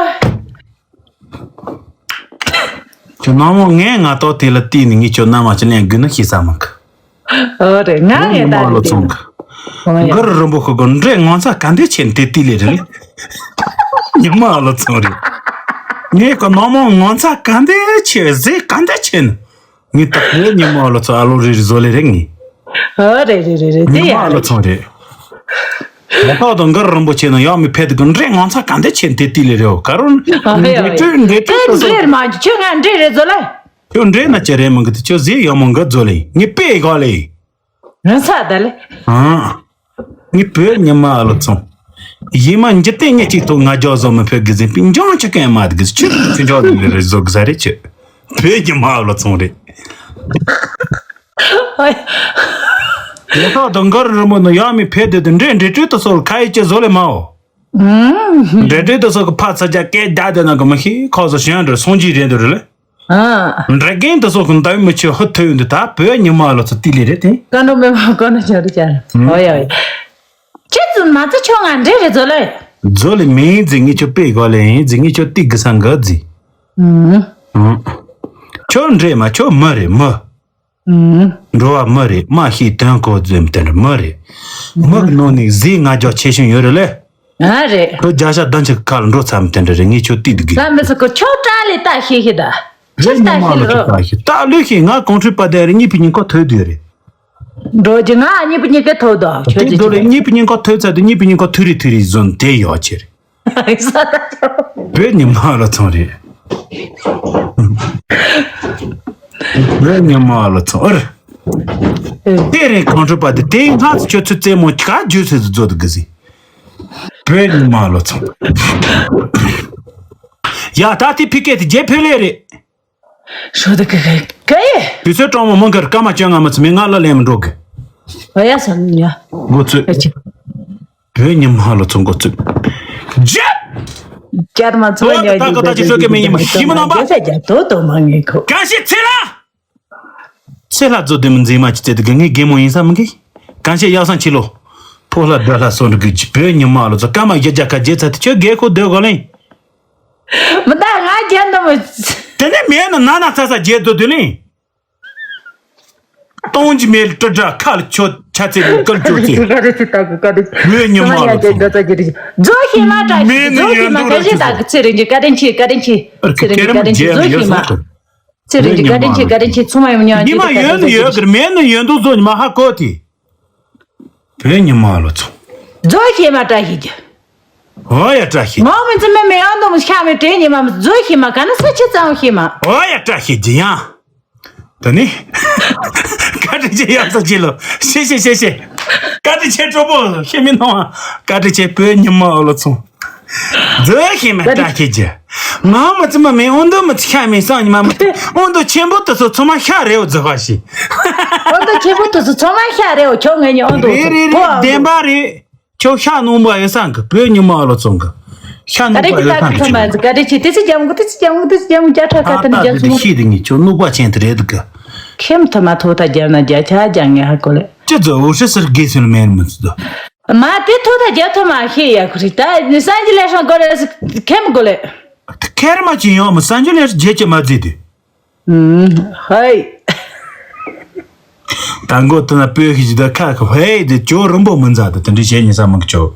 ཁྱོད་ནང་མོ་ངས་ང་ཏོག་དེ་ལ་བལྟས་ནས་ངས་ཁྱོད་ནམ་མ་ཅི་ལན་དགོས་ན་ཤེས་ས་མི་འགི། ཨོ་རེད་ང་ངས་ད་ཉི་མ་ལོ་རེད་ཚོང་གི། ཨོ་ཡ། གུ་རུ་རིན་པོ་ཁོ་གོ་འདྲེ་ངོ་ཚ་ག་འདྲེ་ཆེན་དེ་ལྟས་ལེ་རེད། ཉི་མ་ལོ་ཚོང་རེད། ངས་ཁོ་ནང་མོ་ངོ་ཚ་ག་འདྲེ་ཆེ་ཟེ་ག་འདྲེ་ཆེན། ངས་ད་ཁོ་ཉི་མ་ལོ་ཚོང་ཨ་ལོ་རེ་རེ་བཟོ་ལེ་རེད་ངས། ཨོ་རེད་རེད་རེད་རེད་དེ་ཉི་མ་ཡ་ལོ་རེད། ཚོང་རེད། ལ་ཐོག་དང་གུ་རུ་རིན་པོ་ཆེ་ནང་ཡང་མི་ཕེད་གི་འདྲེ་ངོ་ཚ་ག་འདྲེ་ཆེན་དེ་ལྟས་ལེ་རེད་ཨོ་ག་རུ། ཨོ་ཡ་འདྲེ་ཡ། ཁྲོད་འདྲེ་ཁྲོད་དེ་དུ་སོང་། འདྲེ་མ་ཁྱོད་ང་འདྲེ་རེད་བཟོ་ལེ། ཁྱོད་འདྲེ་ན་ཅི་རེད་མི་འགི་དེ་ཁྱོད་ཟིག་ཡག་མོ་འགི་རྫོ་ལེ། ངས་པེ་གོ་ལེ། རང་ས་ད་ལེ། ཨང་། ངས་བོད་ཉི་མ་ཨ་ལོ་ཚོང་། ཡིན་མ་འཇིག་རྟེན་ཉིན་གཅིག་ཐོག་ང་རྒྱ་བཟོ་མི་ཕེབས་གི་ཟིན་པའི་འཇང་ཆུ་ཀན་མ་དགི་ཆུ་ཆུ་འཇོག་ནི་རེ་རེ་བཟོ་གི་ས་རེད་ཆུ། བོད་ཉི་མ་ཨ་ལོ་ཚོང་རེད། ལོ་ཐོག་དང་གར་རི་མོ་ནི་ཡང་མི་ཕེབས་དེ་དུ་འདྲེ་འདྲེ་སྤྲུལ་དུ་སོགས་ཁ་ཡི་ཅི་བཟོ་ལེ་མའོ། འདྲེ་སྤྲུལ་དུ་སོགས་ཀྱི་ཕ་ཚ་རྒྱ་སྐད་རྒྱ་དེ་ནང་གི་མི་ཤེས་ཁོག་སོ་ཞོན་འགྲོ་སོང་ཅི་རེད་འདུག་རེད་ལེ། ཨ། འདྲེ་རྒན་དུ་སོགས་ཀྱི་མདའ་མི་ཆེ་ཧུ་ཐུ་ཡོད་འདི་ད་བོད་ཉི་མ་ལོ་ཚོ་ཏི་ལི་རེད་དེ། ཀ་འགྲོ་མེད་མ་ཀ་འགྲོ་ཆ་རུ་ཆ་རུ། ཨོ་ཡ་ཡ། ཁྱེད་ཚོ་མ་ཚོ་ཆོ་ང་འདྲེ་རེད་ཟོ་ལེ། ཟོ་ལེ་མིང་ཟི་ངེ་ཆོ་པེ་གོ་ལེ་ཡིན་ཟི་ངེ་ཆོ་ཏི་གི་སང་ག་ཟི། ཨུམ། ཨུམ། ཁྱོད་འདྲེ་མ་ཁྱོད་མི་རེད་མི། ཨུམ། འགྲོ་བ་མི་རེད་མ་ཤེས་དོན་གོ་ཟེམ་དེ་འདྲ་མི་རེད། མི་གི་ནང་ནས་ཟི་ང་རྒྱ་ཆེ་ཤོས་ཡོད་རེད་ལེ། ཨ་རེད། ཁོ་རྒྱ་ཤ་དང་ཆི་ཁ་ལ་འགྲོ་ཚམ་དེ་འདྲ་རེད་ངེ་ཆོ་ཏི་དི་གི། ད་མི་ཚོ་ཁོ་ཁྱོད་ཀྲ་ལེ་ལྟ་ཤེས་ཤེས་ད། ཁྱོད་ལྟ་ཤེས་ལོ། ལྟ་ལོས་ཤེས་ང་གོང་ཁྲོས་པ་དེ་རེད་གཉིས་པའི་ཉིན་ཁོ་ཐོས་དུས་རེད། འགྲོ་རྒྱུ་ང་གཉིས་པའི་ཉིན་ཁོ་ཐོས་དོ་ཁྱོད་དེ་ཀྱི་འགྲོ་རེད་གཉིས་པའི་ཉིན་ཁོ་ཐོས་ཚར་དུས་གཉིས་པའི་ཉིན་ཁོ་ཐུ་རི་ཐུ་རི་བཟོ་ནི་དེ་ཡོད་ཆེ་རེད། བོད་ཉི་མ་ལ་ཚོང་རེད། བོད་ཉི་མ་ལ་ཚོང་ཨར། དེ་རིང་གོང་ཁྲོས་པ་དེ་དེའི་སྔ་ཚོ་ཁྱོད་ཚོ་རྩེད་མོ་ག་རྒྱུ་ཚོད་དུ་རྫོ་དུ་གི་ཟིན། བོད་ཉི་མ་ལ་ཚོང་། ཡ་ད་དེ་ཕི་ཀེ་དེ་རྒྱལ་ཕེ་ལེ་རེད། ཤོ་དུ་གི་གི་གི། དུས་ཚོད་སྤྲང་མོ་མང་གར་སྐར་མ་བཅོ་ལྔ་མ་ཚུད་མེད་ང་ལ་ལེན་མི་འགྲོ་གི། ཨ་ཡ་སང་ཉ། འགོ་ཚུད། ཨ་ཅི། བོད་ཉི་མ་ལ་ཚོང་འགོ་ཚུགས། རྒྱབ། རྒྱབ་མ་ཚོ་ཉ་ད་ག་ད་ཅི་ཤོད་ཀྱི་མི་ཡིན་མ་ཤི་མི་ནང་པ། རྒྱབ་རྒྱབ་དོ་དོ་མ་ངེ་ཁོ། གང་ཞིག་ཚེ་ལ། ཚེ་ལྷ་རྫོ་དེ་མི་འཛིན་མ་ཅི་ཚེ་དེ་གི་ངའི་རྒན་མོ་ཡིན་ས་མི་གི། གང་ཞིག་ཡག་སང་ཆི་ལོ། ཕོ་ལྷ་དགྲ་ལྷ་སོ་འདྲ་གི་ཅི་བོད་ཉི་མ་ལ་ཚོ་སྐར་མ་བཞི་བརྒྱ་ཁ་བརྒྱད་ཚ་དེ་ཁྱོད་རྒན་ཁོ་སྡོད་གོ་ལེན། མི་ད་ང་རྒྱབ་ནི་མི། དེ་ནས་མེད་ན་ན་ན་ཚ་ཚ་རྒྱལ་དོ་དེ་ལེན། སྟོང་གི་མེད་དྲི་དྲ་ཁ་ལ་ཆོད་ཆ་ཚེ་ལ་སྐལ་ཆོད་ཚེ། ཀ་རེ་ཚེ་ལྟ་གི་ཀ་རེ་ཚེ། བོད་ཉི་མ་ལ་ཚོ། རྫོ་ཤེས་མ་དྲ་ཤེས་རྫོ་ཤེས་མ་ཀ་ཞེས་ལྟ་གི་ཚེ་རིང་གི་ཀ་རེ་ཆེ་ཀ་རེ་ཆེ། ཚེ་རིང་གི་ཀ་རེ་ཆེ་རྫོ་ཤེས་མ། ཚེ་རིང་གི་ཀ་རེ་ཆེ་ཀ་རེ་ཆེ་ཚུ་མ་ཡོང་ཉོ་ཉི་མ་ཡོད་ནི་ཡོད་གི་མེད་ནི་ཡོད་འདུག་རྫོ་ཉི་མ་ཧ་གོ་དེ། བོད་ཉི་མ་ལ་ཚོ། རྫོ་ཤེས་མ་དྲ་ཤེས་ཀྱི། ཨོ་ཡ་བཀྲ་ཤིས། ངའི་མི་ཚེ་མེ་མེ་ཨ་མདོ་མོ་ཤ་མེ་དྲེ་ཉི་མ་མི་རྫོ་ཤེས་མ་ག་ན་ས་ཆི་ཙང་ཤེས་མ། ཨོ་ཡ་བཀྲ་ཤིས་ཀྱི་ཡང་། ད་ནི། བཀའ་དྲིན་ཆེ་ཡག་ས་ཅི་ལོ། ཤེས་ཤེས་ཤེས་ཤེས། བཀའ་དྲིན་ཆེ་གྲོགས་པོ་ཤེས་མི་ནང་བ། བཀའ་དྲིན་ཆེ་བོད་ཉི་མ་ཨོ་ལོ་ཚོང་། རྫོ་ཤེས་མ་བཀྲ་ཤིས་ཀྱི། ངའི་མི་ཚེ་མེ་མེ་ཨ་མདོ་མི་ཚེ་ཤ་མེ་སང་ཉི་མ་མི། ཨ་མདོ་ཆེན་པོ་དུ་སོ་ཚོ་མ་ཤ་རེའོ་རྫོ་བ་ཤི། ཨ་མདོ་ཆེན་པོ་དུ་སོ་ཚོ་མ་ཤ་རེའོ་ཁྱོད་ངའི་ཉི་ཨ་མདོ་རེ་རེ་རེ་བདེན་པ་རེད། ཁྱོད་ཤ་ནུབ་པ་ཡོད་ས་གི་བོད་ཉི་མ་ཨ་ལོ་ཚོང་གི་ཤ་ནུབ་པ་ཡོད་ས་གི་ཆུ། བཀའ་དྲིན་ཆེ་ཏི་སི་རྒྱ་མོ་གི་ཏི་སི་རྒྱ་མོ་གི་ཏི་སི་རྒྱ་མོ་རྒྱ་ཁྲ་ཁ་ཏི་ནི་རྒྱ་ཚོ་མོ། ཤི་དི་ངི་ཁྱོད་ནུབ་པ་ཆེན་དི་རེད་གི་ཁེམ་ཐོ་མ་ཐོ་ཐ་རྒྱ་ན་རྒྱ་ཆ་རྒྱ་ངེ་ཧ་གོ་ལེ། ཅི་ཚོ་འུ་ཧྲི་སིར་གི་སུན་མེན་མི་ཚོ་དོ། མ་ཏི་ཐོ་ཐ་རྒྱ་ཐོ་མ་ཤེས་ཡ་ཁུ་རི་ད་ནི་སན་ཇི་ལེ་ཧྲང་གོ་ལེ་ཁེམ་གོ་ལེ། ཁེར་མ་ཅི་ཡོང་མི་སན་ཇི་ལེ་རྗེ་ཅི་མ་ཛི་དི། ཧའི། ད་མགོ་ཐོན་ན་སྤོས་ཤིག་ཅིག་ད་ཁ་ཁ་ཧེ་དེ་ཇོ་རིན་པོ་མི་མཛའ་ད་དེ་འདྲ་བྱས་ཉེ་ས་མི་ཅོ།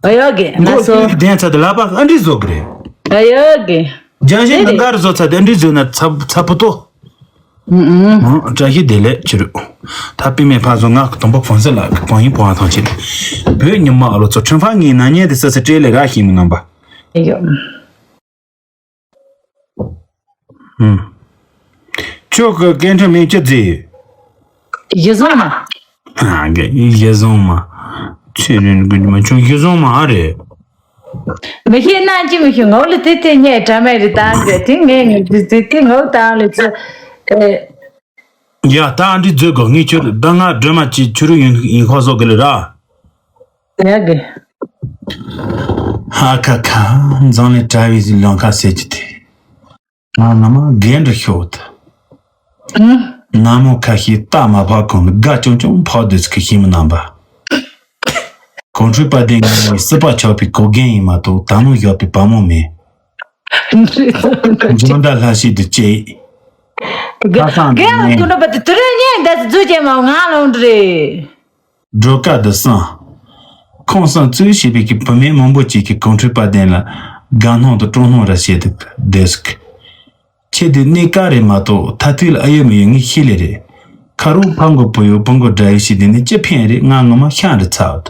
ཨ་ཡོ་གེ་ང་མགོ་སོ། ཐོན་གི་དན་ཚ་དེ་ལ་པ་ཨ་འདྲི་བཟོ་གི་རེད། ཨ་ཡོ་གེ་ལྗང་ཞིང་དེ་ནི་འགར་བཟོ་ཚ་དེ་ཨ་འདྲི་བཟོས་ན་ཚ་ཚ་པོ་ཏོ། ཨུ་ཨུ། བཀྲ་ཤིས་བདེ་ལེགས་ཕྱི་རུ། ད་པི་མེ་ཕ་བཟོ་ང་གི་དོམ་པ་ཕོན་སེ་ལ་གི་བང་ཡིན་བང་ཐང་ཆེ། བོད་ཉི་མ་ཨ་ལོ་ཚོ་ཁྲིམས་ཕ་ངའི་ན་ཉེ་དེ་སི་སི་སྤྲེལ་ལེ་ར་ཤིང་མི་རྣམ་པ། ཨ་ཡོ། ཁྱོད་ཀྱི་སྐད་འཕྲིན་མིང་ཅི་བརྩི་ཡོད། གཞི་བཟང་མ། ཨ་གི་གཞི་བཟང་མ། ཚེ་རིང་གི་མ་ཁྱོད་གཞི་བཟང་མ་ཨ་རེད། མི་ཤེས་ན་ཅི་མི་ཤེས་ངོ་ལ་དེ་དེ་ངས་དྲ་མེད་རེད་ད་གི་དེ་ངས་ངས་དེ་དེ་དེ་ངོ་དང་ལ་ཚེ། ཨེ། ཡ་ད་འདི་མཛོད་གོ་ངས་ཁྱོད་ད་ང་སྒྲོལ་མ་ཅི་ཁྱོད་རུ་ཡིན་ཡིན་ཁོ་བཟོ་གི་ལེ་ར། ཡ་གི། ཧ་ཁ་ཁ་འཛམ་གླིང་གྲྭ་བའི་ལོང་ཁ་ཟེར་གྱི་དེ། ང་ང་མ་རྒན་འདྲ་ཤོག་ད། ཨུ། ན་མོ་ཁ་ཤས་རྟ་མ་ཕག་གང་གི་དགའ་ཅུང་ཅུང་ཕག་སྡོད་ཀྱི་ཤིང་མི་རྣམ་པ། གོང་ཁྲོས་པ་དེ་ངའི་སྲིད་པ་ཆགས་པའི་གོ་རྒན་ཡིན་མ་གཏོགས་ད་ནང་བཞག་པའི་བ་མོ་མེད། འཇོན་ད་ལྷ་ཤེས་དུ་བཅས། ཁ་སང་དེ་རྒན་ནས་ཀུན་འགྲོ་པ་དེ་དུ་རེ་ཉན་འདས་རྫུས་ཅན་མ་ང་ལོང་འདྲ་རེད། སྒྲོལ་དཀར་དུ་གསུངས། ཁོང་གསུམ་གཙོས་བྱས་པའི་གི་བུད་མེད་མང་པོ་ཅིག་གིས་གོང་ཁྲོས་པ་དན་ལ་དགའ་སྣང་དང་སྤྲོ་སྣང་ར་བྱེད་དུ་བསྡད་ཟིག་ཁྱེད་དེ་གནས་ཀ་རེད་མ་གཏོགས་མཐའ་ཐུག་ལ་ཨ་ཡོད་མི་ཡོད་ངས་ཤེས་ལེ་རེད། ཁ་རོག་ཕ་མགོ་བུ་ཡོད་བུ་མགོ་དགྲ་ཡོད་ཞིག་དེ་ནི་ཅི་ཕན་རེད། ང་ངོ་མ་ཤ་འདྲི་ཚར་བ་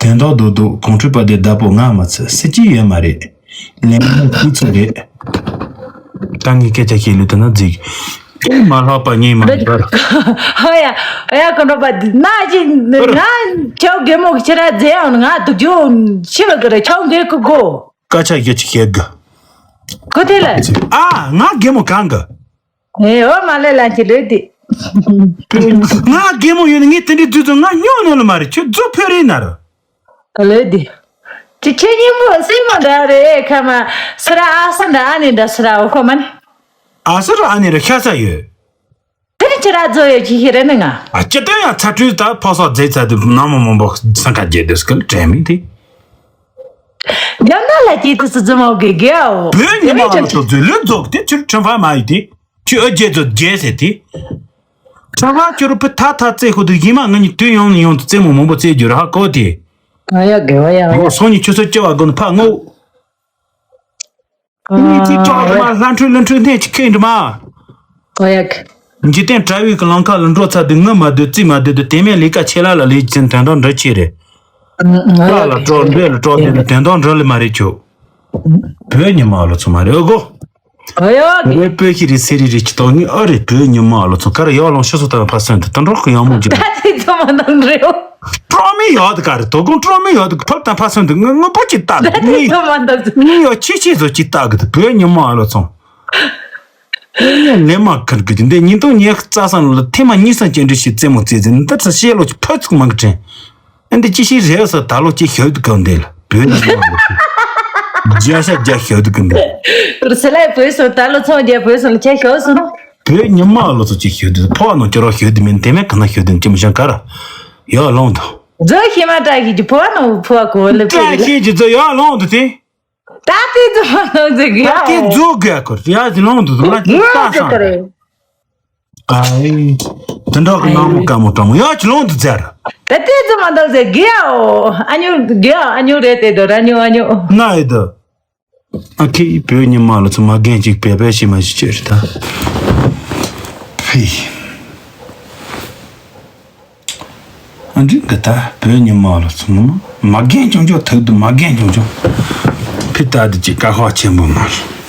དང་། དོན་དག་རྡོག་རྡོག་གོང་ཁྲོས་པ་དེ་བདག་པོ་ང་མ་ཚད་སྲིད་ཀྱི་ཡོད་མ་རེད། ལན་མོ་ཁུལ་ཚོད་རེད། ད་ངས་སྐད་ཆ་བཤད་ལུགས་དེ་ན་རྫིག་མ་ལྷག་པ་ངས་མ་འདོད། ཧོ་ཡ། ཧོ་ཡ། ཁོང་ཁྲོ་པ་འདི་ན་ཅི་ང་ཁྱོད་རྒན་མོ་གི་ཕྱིར་ར་རྫེ་ཡང་ང་དུ་རྒྱུ་ཤི་བ་གི་རེད། ཁྱོད་རྒན་གི་གོ། སྐད་ཆ་ཡོད་ཅིག་བཤད་གི། གོ་དེ་ལ། ཨ་ང་རྒན་མོ་གང་གི། ཨེ་ཨོ་མ་ལེ་ལ་ཅི་ལོས་དེ། ང་རྒན་མོ་ཡོད་ནི་ངས་དེ་འདྲའི་རྫུ་རྫུ་ང་སྨྱོ་ནོ་ལ་མ་རེད། ཁྱོད་རྫུ་ཕོད་རེད་ན་ར། ལོས་དེ། ཅི་ཁྱེད་སྙིང་པོ་སྲིང་མོ་འདྲ་རེད་ཁ་མ། སི་ར་ཨ་སི་འདྲ་ཨ་ནི་འདྲ་སི་ར་འོ་ཁོ་མ་ནི། ཨ་སི་ར་ཨ་ནི་ར་ཤ་ས་ཡོད། དེ་ནི་ཁྱེད་ར་རྫོ་ཡོད་ཅི་ཤེས་རེད་ནི་ང་། ཨ་ཅི་དོན་ཡང་ཚ་དྲོད་ད་ཕོ་སོགས་རྫས་ཚ་དུ་ནམ་མོ་མོ་འབོག་སང་ཁ་རྒྱལ་དུ་སྐུལ་དྲན་མི་དེ། རྒྱ་ནག་ལ་སྐྱེས་དུས་སུ་རྫུན་མ་གི་དགེའོ། བོད་ཉི་མ་ལ་ཚོ་རྫུན་ལུགས་རྫོགས་དེ་ཁྱོད་ཁྲིམས་ཕ་མ་ཡི་དེ། ཁྱོད་ཨ་རྒྱལ་ཚོ་རྒྱལ་ཟེར་དེ། ཁྲ་བ་ཁྱོད་རུ་ཕི་ཐ་ཐ་རྩེ་ཁོ་དུ་ཡིན་མ་ང་གཉིས་དུས་ཡོང་ནས་ཡོང་དུ་རྩེ་མོ་མང་པོ་རྩེ་རྒྱུ་ར་ཧ་གོ་དེ། ཨ་ཡ་དགེ་བ་ཡ། ཨོ་སོང་ཉིད་ཁྱོད་ཚོ་སྐྱེ་བ་དགོན་ཕ་ངོ་། ཨ་ཉིད་ཅིག་ཅོག་གི་མ་ལྷ་འཕྲུལ་ལྷ་འཕྲུལ་ནས་ཅིག་ཁེངས་འདྲི་མ། ཨ་ཡ་གི། འཇིག་རྟེན་དྲ་བའི་གི་ལང་ཁ་ལ་འགྲོ་ཚར་དུས་ངུ་མ་སྡོད་རྩིས་མ་སྡོད་དུས་དེ་མེད་ལས་ཀ་ཆེ་ལ་ལ་ལས་ཅན་དོན་དག་འདྲི་ཆེ་རེད། ཨ་ལ་སྤྲོ་འདྲེ་ལ་སྤྲོ་དེ་དོན་དག་འདྲི་ལས་མ་རེད་ཁྱོད། བོད་ཉི་མ་ལོ་ཚོ་མ་རེད་ཨོ་གོ། ཨོ་ཡོ། བོད་པོ་ཤི་རི་སེ་རི་རི་ཅི་ཏོ་ངི་ཨ་རི་བོད་ཉི་མ་ལོ་ཚོ་ག་རེ་ཡོ་ལོང་ཤི་སོ་ཏ་ཕ་སོན་ཏེ་ཏ་འགྲོ་གི་ཡང་མོ་ཅི། ད་དེ་ཚོ་མ་འདང་རེད་ཨོ། སྤྲོ་མི་ཡོད་ག་རེ་དོ་དགོང་སྤྲོ་མི་ཡོད་ག་ཕབ་ཏ་ཕ་སོན་ཏེ་ངི་ངི་པོ་ཅི་ཏ་ད་དེ་ངི་ཚོ་མ་འདང་ངི་ཡོ་ཆི་ཆི་ཚོ་ཅི་ཏ་གི་ཏེ་བོད་ཉི་མ་ལོ་ཚོ། ངི་ལེ་མ་ཁར་གི་འདི་ཉིན་ཏོ་ཉི་རྩ་སང་ལ་ཐེ་མ་གཉིས་སང་ཅན་འདྲི་ཞིག་རྩེ་མོ་རྩེ་རྩེ་འདི་ཚ་ཤེས་ལོ་ཅི་ཕ་ཚུགས་མང་གི་དྲན། ཨ་འདི་ཅི་ཞིག་རེད་ས་ད་ལོ་ཅི་ཤོད་དུ་གང་འདི་ལ་བོད་ཉི་མ་ལོ་ཅི་རྒྱ་ཤ་རྒྱ་ཤོད་དུ་གང་འདི། རུ་སེ་ལའི་བོད་སོ་ད་ལོ་ཚོང་རྒྱ་བོད་སོ་ལ་ཅི་ཤོད་སོ་ནོ། བོད་ཉི་མ་ལོ་ཚོ་ཅི་ཤོད་དུ་ཕོ་ནོ་ཅི་རོ་ཤོད་དུ་མིན་དེ་མེད་ག་ན་ཤོད་དུ་ཅི་མི་ཤང་ག་ར་ཡོ་ལོང་དུ། རྫོ་ཤི་མ་བཀྲ་ཤིས་ཀྱི་ཕོ་ནོ་ཕོ་གོ་ལེ་ཕོ་བཀྲ་ཤིས་ཀྱི་རྫོ་ཡོ་ལོང་དུ་དེ། ད་དེ་རྫོ་མ་ནོ་ཟེ་གི་ཡ། ད་དེ་རྫོ་གི་ཡ་ཁོ་ཡ་ཅི་ལོང་དུ་ང་ཅི་ལྟ་སང་། ཨའི། དེ་འདྲ་གི་ནང་མོ་དཀའ་མོ་དྲང་མོ་ཡ་ཅི་ལོང་དུ་ཛར། ད་དེ་ཚོ་མ་འདང་ཟེར་གི་ཡའོ། ཨ་ཉོ་གི་ཡ་ཨ་ཉོ་རེད་དེ་དོ་ར་ཉོ་ཨ་ཉོ། ན་ཡི་དོ། ཨ་ཁི་བོད་ཉི་མ་ལོ་ཚོ་མ་རྒན་ཅིག་བེ་བེ་ཤི་མ་ཤི་ཅེ་རི་ད། ཕི། ཨ་འདི་གི་ད་བོད་ཉི་མ་ལོ་ཚོ་མ་རྒན་ཅུང་ཅུང་ཐུག་དུ་མ་རྒན་ཅུང་ཅུང་། ཕི་ད་དི་ཅི་ཀ་ཧོ་ཆེན་པོ་མ་རེད།